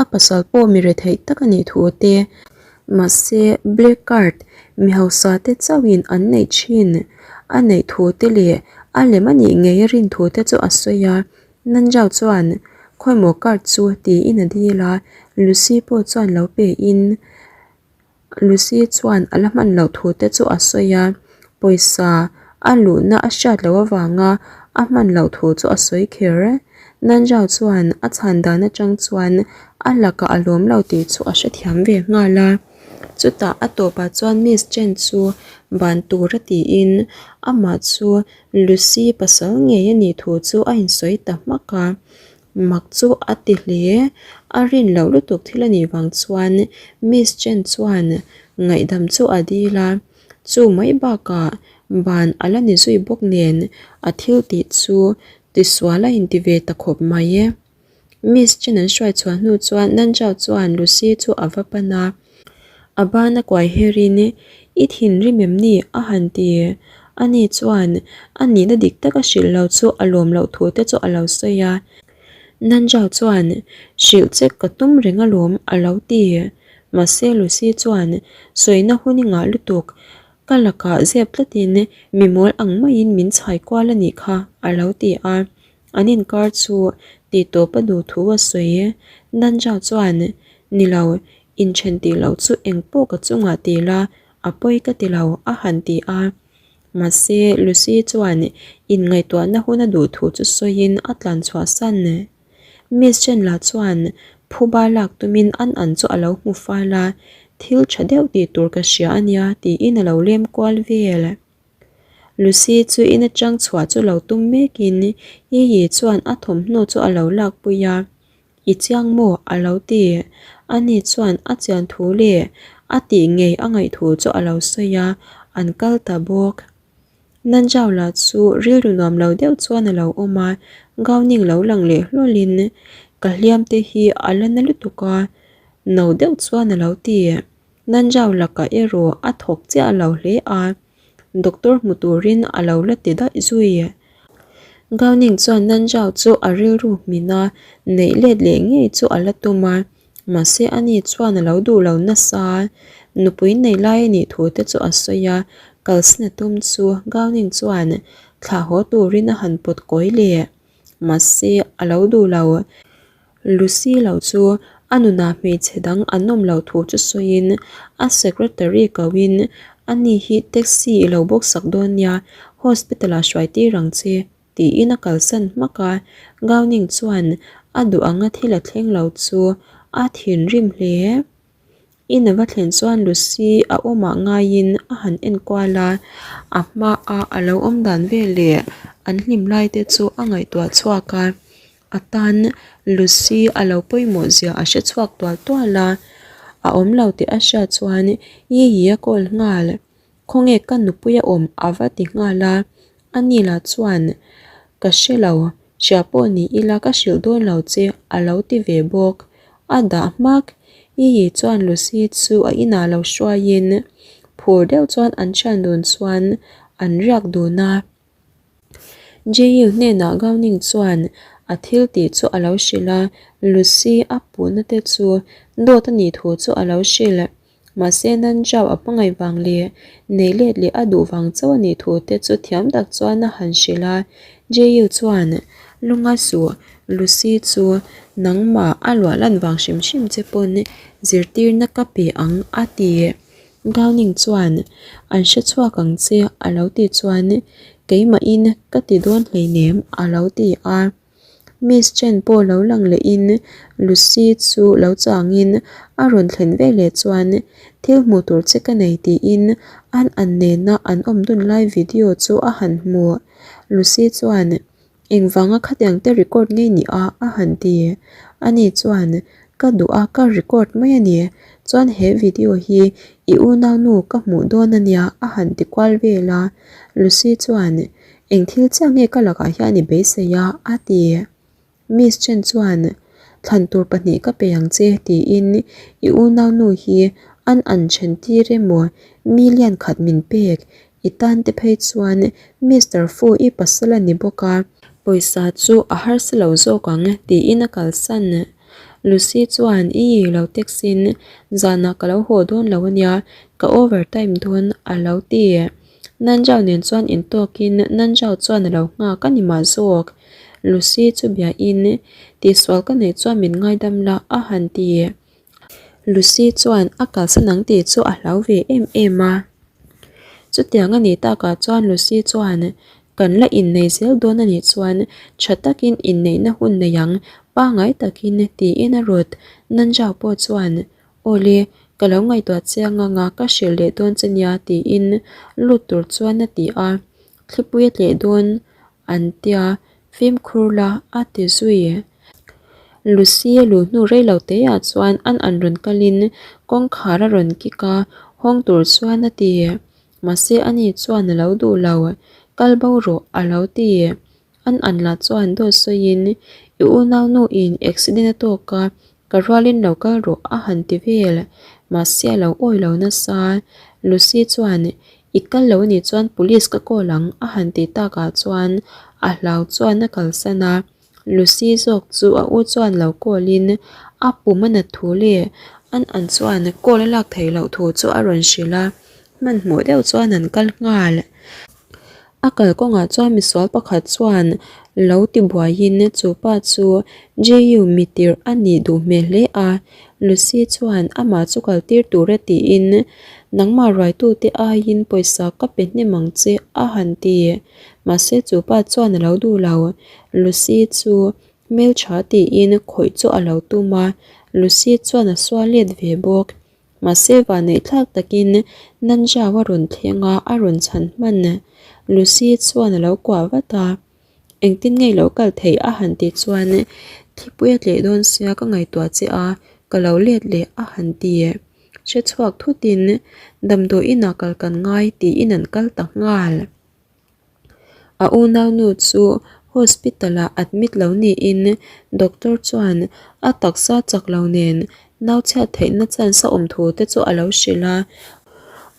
a pasal pawh mi retheih tak a nih thu te. Mahse, black card mi hausa te chauhin an neih thin a neih thu te leh a lem a nih ngei a rin thu te chu a sawi a. Nanzhao chuan, Khawimaw card chu tiin a dil a, Lucy pawh chuan lo pe in. Lucy chuan a la hman loh thu te chu a sawi a, pawisa a luhna a hriat loh avanga a hman loh thu chu a sawi kher. Nanzhao chuan a chhan dan atang chuan a lakah a lawm lo tih chu a hrethiam ve nghal a. Chutah a tawpah chuan Miss Chen chu ban tur a tiin amah chu Lucy pasal ngei a nih thu chu a insawi ta hmak a. Mak chu a ti hle. A rin loh lutuk thil a nih vang chuan Miss Chen chuan ngaihdam chu a dil a, chu mai bakah ban a la ni zui bawk nen a thil tih chu tisual a inti ve ta khawp mai e. Miss Chen an hruai chhuah hnu chuan Nanzhao chuan Lucy chu a va pan a, a ban a kuai herin I thinrim em ni? a han ti. Ani chuan a nihna dik tak a hrilh lo chu a lawm loh thu te chu a lo sawi a. Nanzhao chuan hrilh che ka tum reng alawm a lo ti. Mahse Lucy chuan sawina hun i ngah lutuk, ka lakah zep tlatin mi mawl ang maiin min chhai kual a nih kha a lo ti a. An inkar chu tihtawp a duh thu a sawi. Nanzhao chuan ni lo, Inthen tih loh chu eng pawh ka chungah ti la, a pawi ka ti lo, a han ti a. Mahse, Lucy chuan inngaihtuahna hun a duh thu chu sawiin a tlan chhuah san. Miss Chen lah chuan phuba lak tumin an an chu a lo hmu fal a, Thil tha deuh tih tur ka hria a nia, tiin a lo lem kual vel. Lucy chu in atang chhuah chu lo tum mekin Yiyi chuan a thawmhnaw chu a lo lakpui a. I chiang maw? a lo ti. Ani chuan a chian thu leh A tih ngei a ngaih thu chu a lo sawi a, an kal ta bawk. Nanjau lah chu rilru nuam lo deuh chuan a lo awm a, Gauning lo lang leh hlawlin ka hliam te hi a la na lutuk a, no deuh chuan a lo ti. Nanjau lakah erawh a thawk chiah lo hle a, doctor hmu turin a lo la ti daih zui. Gauning chuan Nanjau chu a rilru hmin a, neih let leh ngei chu a la tum a. Mahse ani chuan a lo duh lo nasa a, nupui nei lai a nih thu te chu a sawi a, kalsan a tum chu Gauning chuan thlah haw turin a han pawt kawi leh. Mahse a lo duh lo. Lucy lo chu a nunah hmeichhe dang an awm loh thu chu sawiin a secretary koin ani hi taxi i lo book sak dawn nia, hospital ah hruai tir ang che. Tiin a kalsan hmak a, Gauning chuan a duh anga thil a thleng lo chu a thinrim hle. In a va thlen chuan Lucy a awmah ngaiin a han en kual a, a hmaa a lo awm dan vel leh an hlim lai te chu a ngaihtuah chhuak a, a tan Lucy a lo pawimawh zia a hre chhuak tual tual a, a awm lo tih a hriat chuan Yiyi a call nghal. Khawnge ka nupui a awm a va ti nghal a, ani lah chuan ka hre lo, hria pawh ni ila ka hrilh dawn lo che a lo ti ve bawk. A dah hmak, Yiyi chuan Lucy chu a inah lo hruaiin phur deuh chuan an thian dun chuan an riak dun a. Jeyu hnenah Gauning chuan a thil tih chu a lo hrilh a, Lucy a puhna te chu dawt a nih thu chu a lo hrilh. Mahse Nanjau a hmangaih vang leh nei let leh a duh vang chauh a nih thu te chu thiam tak chuan a han hrilh a. Jeyu chuan, Lunga suh, Lucy chu nangmah a luah lan vang hrim hrim che pawn zirtirna ka pe ang a ti. Gauning chuan, An hre chhuak ang che a lo tih chuan keimahin ka ti dawn hleinem a lo ti a. Miss Chen pawh lo lang lehin Lucy chu lo changin a rawn thlen ve leh chuan thil hmuh tur che ka nei tiin an an nena an awm dun lai video chu a han hmu. Lucy chuan engvanga khatiang te record ngei ni a a han ti. Ani chuan ka duh a ka record mai a ni. Chuan he video hi i unaunu ka hmuh dawn a nia a han ti kual vel a. Lucy chuan Eng thil chiah nge ka lakah hian i beisei a? a ti. Miss Chen chuan, Thlan tur pahnih ka pe ang che tiin i unaunu hi an an then tir emaw million khat min pek, i tan te phei chuan Mister Fu i pasal a ni bawk a, pawisa chu a harsa lo zawk ang tiin a kalsan. Lucy chuan i lo text in zanah ka lo haw dawn lo ania, ka over time dawn a lo ti. Nanjao nen chuan intawkin Nanjao chuan a lo nghak a ni mah zawk. Lucy chu biain tihsual ka neih chuan min ngaidam la a han ti. Lucy chuan a kalsan ang tih chu a hlau ve em em a. Chutiang a nih takah chuan Lucy chuan kan la innei zel dawn a nih chuan tha takin inneihna hun nei ang pangngai takin tiin a rawt. Nanjao pawh chuan Awle, ka lo ngaihtuah chiang ang a, ka hrilh leh dawn che nia tiin lut tur chuan a ti a, thlipui a tleh dawn an tia fimkhur la a ti zui. Lucy a luh hnu rei lo te ah chuan an an rawn kalin kawngkhar a rawn kik a, hawng tur chuan a ti. Mahse ani chuan a lo duh lo, kal bo rawh a lo ti. An an lah chuan dawt sawiin i unaunu in accident a tawk a, ka rualin lo kal rawh a han ti vel. Mahse a lo awi lo nasa. Lucy chuan i kal lo anih chuan police ka call ang a han tih takah chuan a hlau chuan a kalsan a. Lucy zawk chu a u chuan lo call in a pum a nat thu leh an an chuan call a lak theih loh thu chu a rawn hrilh a, hmanhmawh deuh chuan an kal nghal. A kalkawngah chuan misual pakhat chuan lo ti buaiin chu pa chu JU mi tirh a nih duh hmel hle a, Lucy chuan amah chu kal tir tur a tiin nangmah ruaitute aiin pawisa ka pe hnem ang che a han ti. Mahse chu pa chuan a lo duh lo. Lucy chu hmeltha tiin khawih chu a lo tum a, Lucy chuan a sual let ve bawk. Mahse vanneih thlak takin Nanjau a rawn thleng a, a rawn chhan hman. Lucy chuan a lo kuah vat a, Engtin nge i lo kal theih a han tih chuan Thipui a tleh dawn sia ka ngaihtuah che a, ka lo let leh a han ti. hre chhuak thutin damdawiinah kal kan ngai tiin an kal ta nghal. A unaunu chu hospital ah admit lo niin doctor chuan a taksa chak lo nen nau chhiat theihna chance a awm thu te chu a lo hrilh a.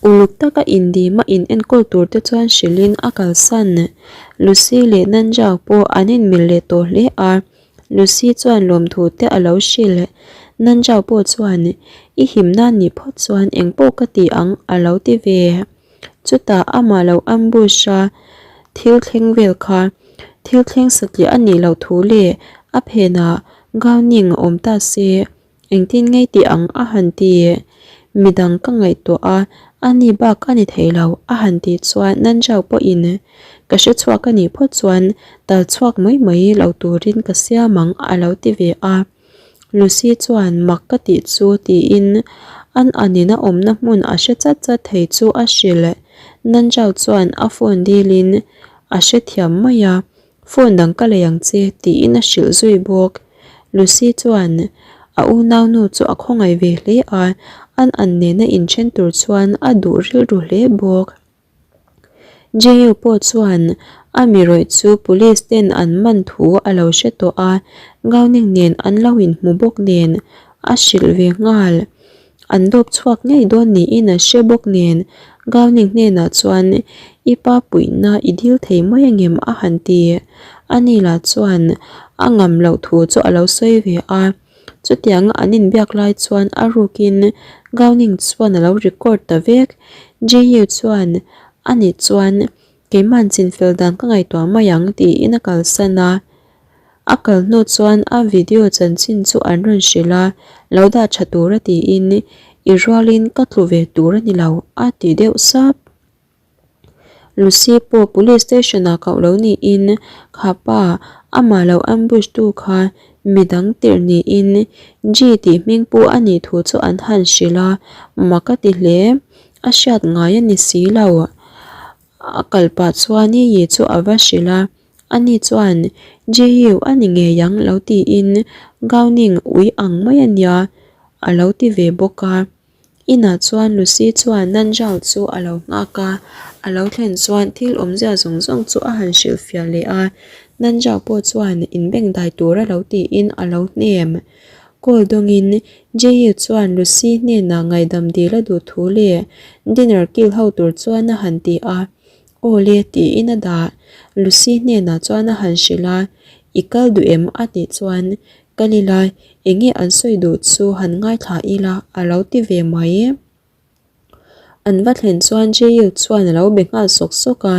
Uluk taka indim a in enkawl tur te chuan hrilhin a kalsan. Lucy leh Nanjao pawh an inmil leh tawh hle a. Lucy chuan lawmthu te a lo hrilh. Nanjao pawh chuan, I himna nih phawt chuan engpawh ka ti ang a lo ti ve. Chutah amah lo ambush a thil thleng vel kha thil thleng satliah a nih loh thu leh a phenah gowning awm ta se engtin ngei tih ang a han ti. Midang ka ngaihtuah a, ani bak a ni thei lo a han tih chuan Nanjau pawhin ka hre chhuak a nih phawt chuan tal chhuak mai mai lo turin ka siam ang a lo ti ve a. Lucy chuan mak ka tih chu tiin an anin a awmna hmun a hre chat chat thei chu a hrilh. Nanjau chuan a phone dilin a hrethiam mai a, Phone dang ka lei ang che tiin a hrilh zui bawk. Lucy chuan a unaunu chu a khawngaih ve hle a, an an nena inthen tur chuan a duh rilru hle bawk. Jehu pawh chuan a mi rawih chu police ten an man thu a lo hre tawh a, Gauning nen an lo inhmu bawk nen a hrilh ve nghal. An dawp chhuak ngei dawn niin a hre bawk nen Gauning hnenah chuan i pa puihna i dil thei mai angem a han ti. Ani lah chuan a ngam loh thu chu a lo sawi ve a. Chutianga an inbiak lai chuan a rukin Gauning chuan a lo record ta vek. Jehu chuan, Ani chuan keiman chinfel dan ka ngaihtuah mai ang tiin a kalsan a. A kal hnu chuan a video chanchin chu an rawn hrilh a, lo dah tha tura tiin i rualin ka tlu ve tur a ni lo a ti deuh sap. Lucy pawh police station ah koh lo niin kha pa amah lo ambush tu kha midang tirh niin G tih hming pawh a nih thu chu an han hrilh a, mak a ti hle. A hriat ngai a ni si lo. A kal pah chuan Yi chu a va hrilh a, ani chuan Jehu a ni ngei ang lo tiin Gauning ui ang mai a nia a lo ti ve bawk a. Inah chuan Lucy chuan Nanjal chu a lo nghak a, a lo thlen chuan thil awmzia zawng zawng chu a han hrilhfiah leh a, Nanjal pawh chuan inbengdai tura lo tiin a lo hnem. Call dawngin Jehu chuan Lucy hnenah ngaihdam dil a duh thu leh dinner kil ho tur chuan a han ti a, Aw le tiin a dah. Lucy hnenah chuan a han hrilh a, I kal duh em? a tih chuan Kal ila, enge an sawi duh chu han ngaithla ila a lo ti ve mai. An va thlen chuan Jeil chuan a lo be nghal sawk sawk a,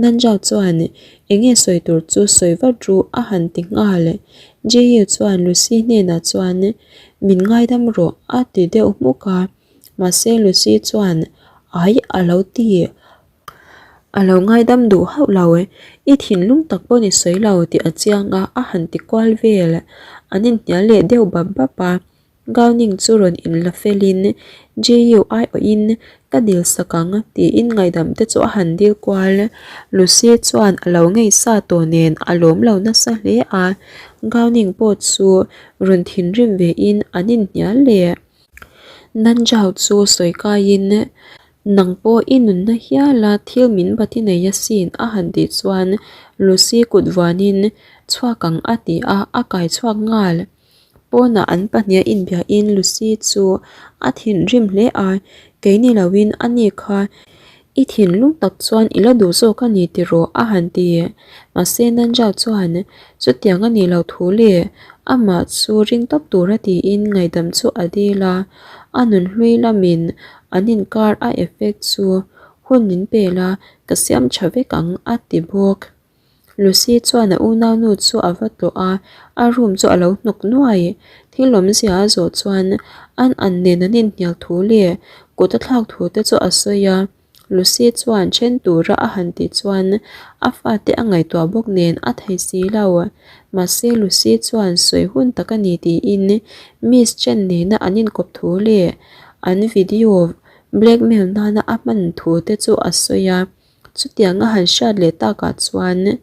Nanjao chuan enge sawi tur chu sawi vat ru a han ti nghal. Jeil chuan Lucy hnenah chuan min ngaidam rawh a ti deuh hmuk a, mahse Lucy chuan ai a lo ti. A lo ngaidam duh hauh lo e, i thinlung tak pawh ni sawi lo tih a chiang a, a han ti kual vel. An inhnial leh deuh bap bap a, Gowning chu rawn inla felin JU aiawhin ka dil sak ang tiin ngaihdam te chu a han dil kual. Lucy chuan a lo ngei sa tawh nen a lawm lo nasa hle a, Gowning pawh chu rawn thinrim vein an inhnial leh. Nanjao chu sawi kaiin Nang pawh i nunna hiala thil min bati nei asin a han tih chuan Lucy kut vuanin chhuak ang a ti a, a kai chhuak nghal. Pawnah an pahniha inbiahin Lucy chu a thinrim hle a, keini loin ani kha i thinlung tak chuan i la duh zawk a ni tiraw a han ti. Mahse Nanja chuan chutiang a nih loh thu leh amah chu ring tawp tura tiin ngaihdam chu a dil a, a nunhlui lamin An inkar a effect chu hun min pel a, ka siam tha vek ang a ti bawk. Lucy chuan a unaunu chu a va tlawh a, a room chu a lo hnawk nuai. Thil awmzia a zawh chuan an an nen an inhnial thu leh kut a thlak thu te chu a sawi a. Lucy chuan then tura a han tih chuan a fate a ngaihtuah bawk nen a thei si lo. Mahse Lucy chuan sawi hun tak a ni tiin Miss Chen nena an inkawp thu leh An video blackmail nana a hman thu te chu a sawi a, chutiang a han hriat leh takah chuan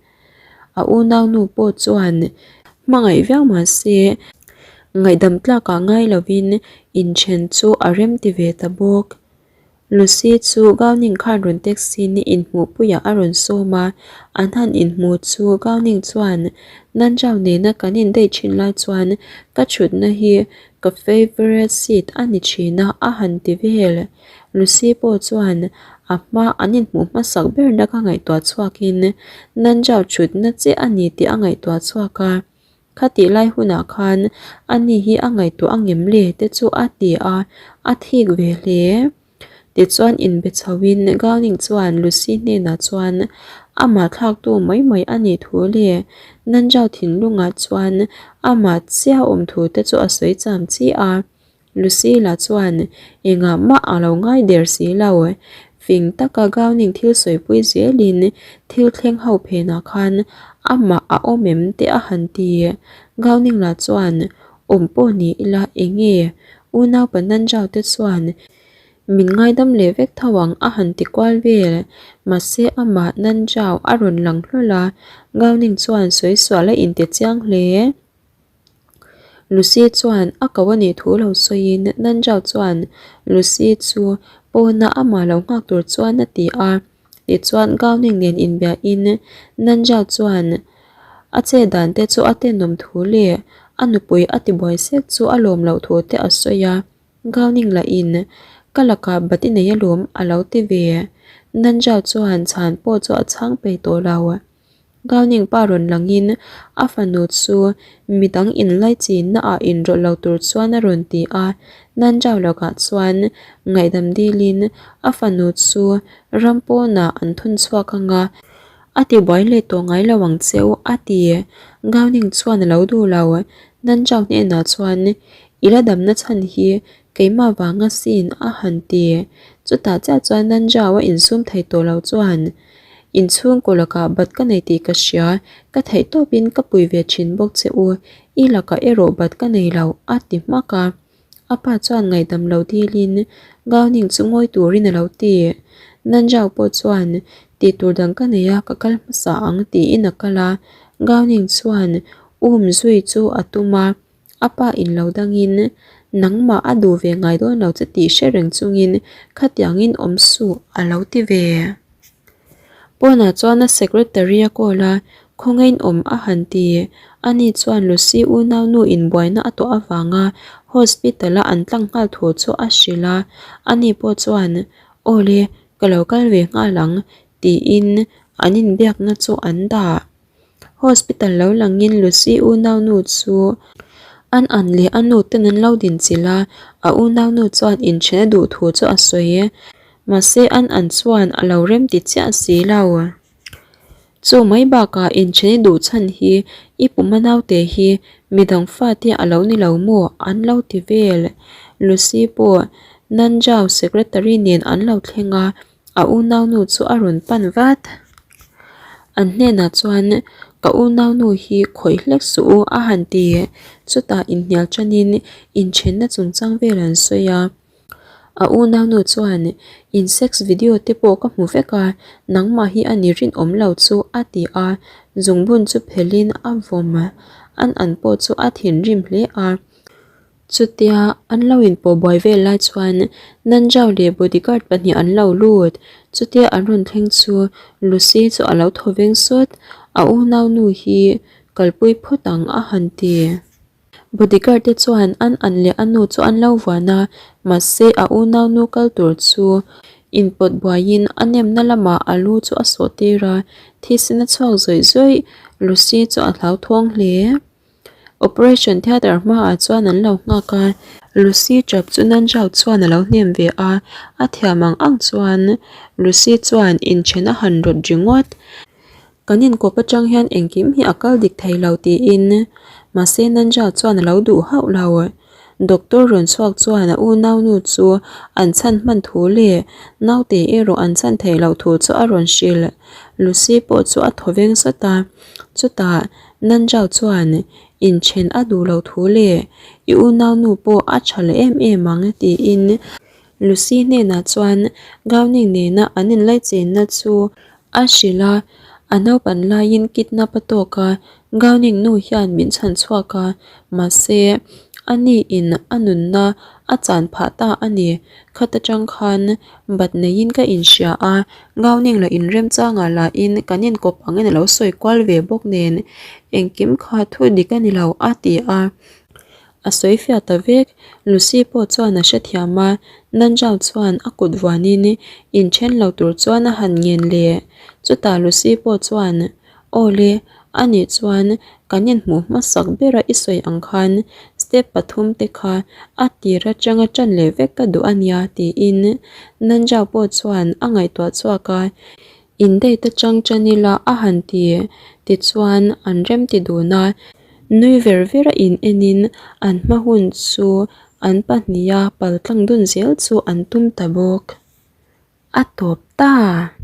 a unaunu pawh chuan hmangaih viau mah se Ngaihdam tlakah ngai lovin inthen chu a remti ve ta bawk. Lucy chu Gauning khan rawn taxi ni inhmuhpuiah a rawn sawm a, an han inhmu chu Gauning chuan Nanjau nena kan indaih thin lai chuan ka thutna hi ka favourite seat a ni thin a a han ti vel. Lucy pawh chuan a hma an inhmuh hmasak berna ka ngaihtuah chhuakin Nanjau thutna chiah a ni tih a ngaihtuah chhuak a. Khatih lai hunah khan ani hi a ngaihtuah a ngem le te chu a ti a, a thik ve hle. Tichuan inbe chhoin Gowning chuan Lucy hnenah chuan amah thlaktu mai mai a nih thu leh Nanjau thinlungah chuan amah chiah awm thu te chu a sawi cham chi a. Lucy lah chuan engah mah a lo ngai der si lo. Fing taka Gowning thil sawipui zelin thil thleng ho phenah khan amah a awm em te a han ti. Gowning lah chuan awm pawh ni ila enge unau Pananjau te chuan min ngaidam leh vek tho ang a han ti kual vel. Mahse amah Nanjau a rawn lang hlawl a, Gowning chuan sawi sual a inti chiang hle. Lucy chuan a ko a nih thu lo sawiin Nanjau chuan Lucy chu pawna amah lo nghak tur chuan a ti a. Tichuan Gauning nen inbiahin Nanjau chuan a che dan te chu a tenawm thu leh a nupui a tibuai sek chu a lawm loh thu te a sawi a. Gauning lahin ka lakah bat i nei alawm a lo ti ve. Nanjau chuan chhan pawh chu a chhang peih tawh lo. Gauning pa rawn langin a fanu chu midang inlaichinna ah inrawlh lo tur chuan a rawn ti a, Nanjau lakah chuan ngaihdam dilin a fanu chu ram pawnah an thun chhuak ang a, a tibuai leh tawh ngai lo ang che u a ti. Gauning chuan a lo duh lo. Nanjau hnenah chuan i la damna chhan hi keimah vanga sin a han ti. Chutah chiah chuan Nanjau a insum thei tawh lo chuan Inchhungkaw lakah bat ka nei tih ka hria, ka theih tawpin ka pui ve thin bawk che u, i lakah erawh bat ka nei lo, a ti hmak a. A pa chuan ngaihdam lo dilin Gauning chu ngawi turin a lo ti. Nanjau pawh chuan tih tur dang ka nei a, ka kal hmasa ang tiin a kal a. Gauning chuan um zui chu a tum a. A pa in lo dangin nangmah a duh ve ngai dawn lo che tih hre reng chungin khatiangin awm suh a lo ti ve. Pawnah chuan a secretary a call a, khawngaiin awm a han ti. Ani chuan Lucy unaunu inbuaina a tawh avanga hospital a an tlang nghal thu chu a hrilh a, ani pawh chuan Aw le, ka lo kal ve nghal ang tiin an inbiakna chu an dah. Hospital lo langin Lucy unaunu chu an an leh a nu ten an lo dinchilh a, a unaunu chuan inthen a duh thu chu a sawi. Mahse an an chuan a lo rem ti chiah si lo. Chu mai bakah inthen i duh chhan hi i puma naute hi midang fate a lo ni lo maw an lo ti vel. Lucy pawh Nanjau secretary nen an lo thleng a. A unaunu chu a rawn pan vat. An hnenah chuan ka unaunu hi khawih hlek suh u a han ti. Chutah inhnial tanin inthenna chungchang vel an sawi a. A unaunu chuan in sex video te pawh ka hmu vek a, nangmah hi a ni rinawm lo chu a ti a. Zungbun chu phelhin a vawm. An an pawh chu a thinrim hle a. Chutia an lo inpawh buai vel lai chuan Nanjau leh bodyguard pahnih an lo lut. Chutia an rawn thleng chu Lucy chu a lo thaw veng sawt, a unaunu hi kalpui phawt ang a han ti. Bodyguard te chuan an an leh a nu chu an lo vuan a, mahse a unaunu kal tur chu inpawt buaiin a nemna lamah a lu chu a sawh tir a, thisen a chhuak zawih zawih. Lucy chu a hlauthawng hle. Operation theatre hmaah chuan an lo nghak a, Lucy tap chu Nanjau chuan a lo hnem ve a, a thiam ang ang chuan Lucy chuan inthen a han rawt ringawt. Kan inkawp atang hian engkim hi a kal dik thei lo tiin mahse Nanjau chuan a lo duh hauh lo. Doctor rawn chhuak chuan a unaunu chu an chhan hman thu leh naute erawh an chhan theih loh thu chu a rawn hrilh. Lucy pawh chu a thaw veng sawt a, chutah Nanjau chuan inthen a duh loh thu leh i unaunu pawh a tha leh em em ang tiin Lucy hnenah chuan Gowning nena an inlaichenna chu a hrilh a, a naupan laiin kidnap a tawk a, Gowning nu hian min chhan chhuak a, mahse Ani in a nunna a chan phah ta a ni. Khat atang khan bat neiin ka inhria a, Gauning la inremchangah lahin kan inkawp angin a lo sawi kual ve bawk nen engkim kha thu dik a ni lo a ti a. A sawi fiah ta vek. Lucy pawh chuan a hrethiam a, Nanjao chuan a kut vuanin inthen lo tur chuan a han ngen leh. Chutah Lucy pawh chuan, Aw le, anih chuan kan inhmuh hmasak bera i sawi ang khan step pathum te kha a tir atanga tan leh vek ka duh a nia tiin Nanjao pawh chuan a ngaihtuah chhuak a. In date atang tan ila a han ti tichuan an remti dun a. Nui ver ver a in enin an hma hun chu an pahniha paltlang dun zel chu an tum ta bawk. A tawp ta!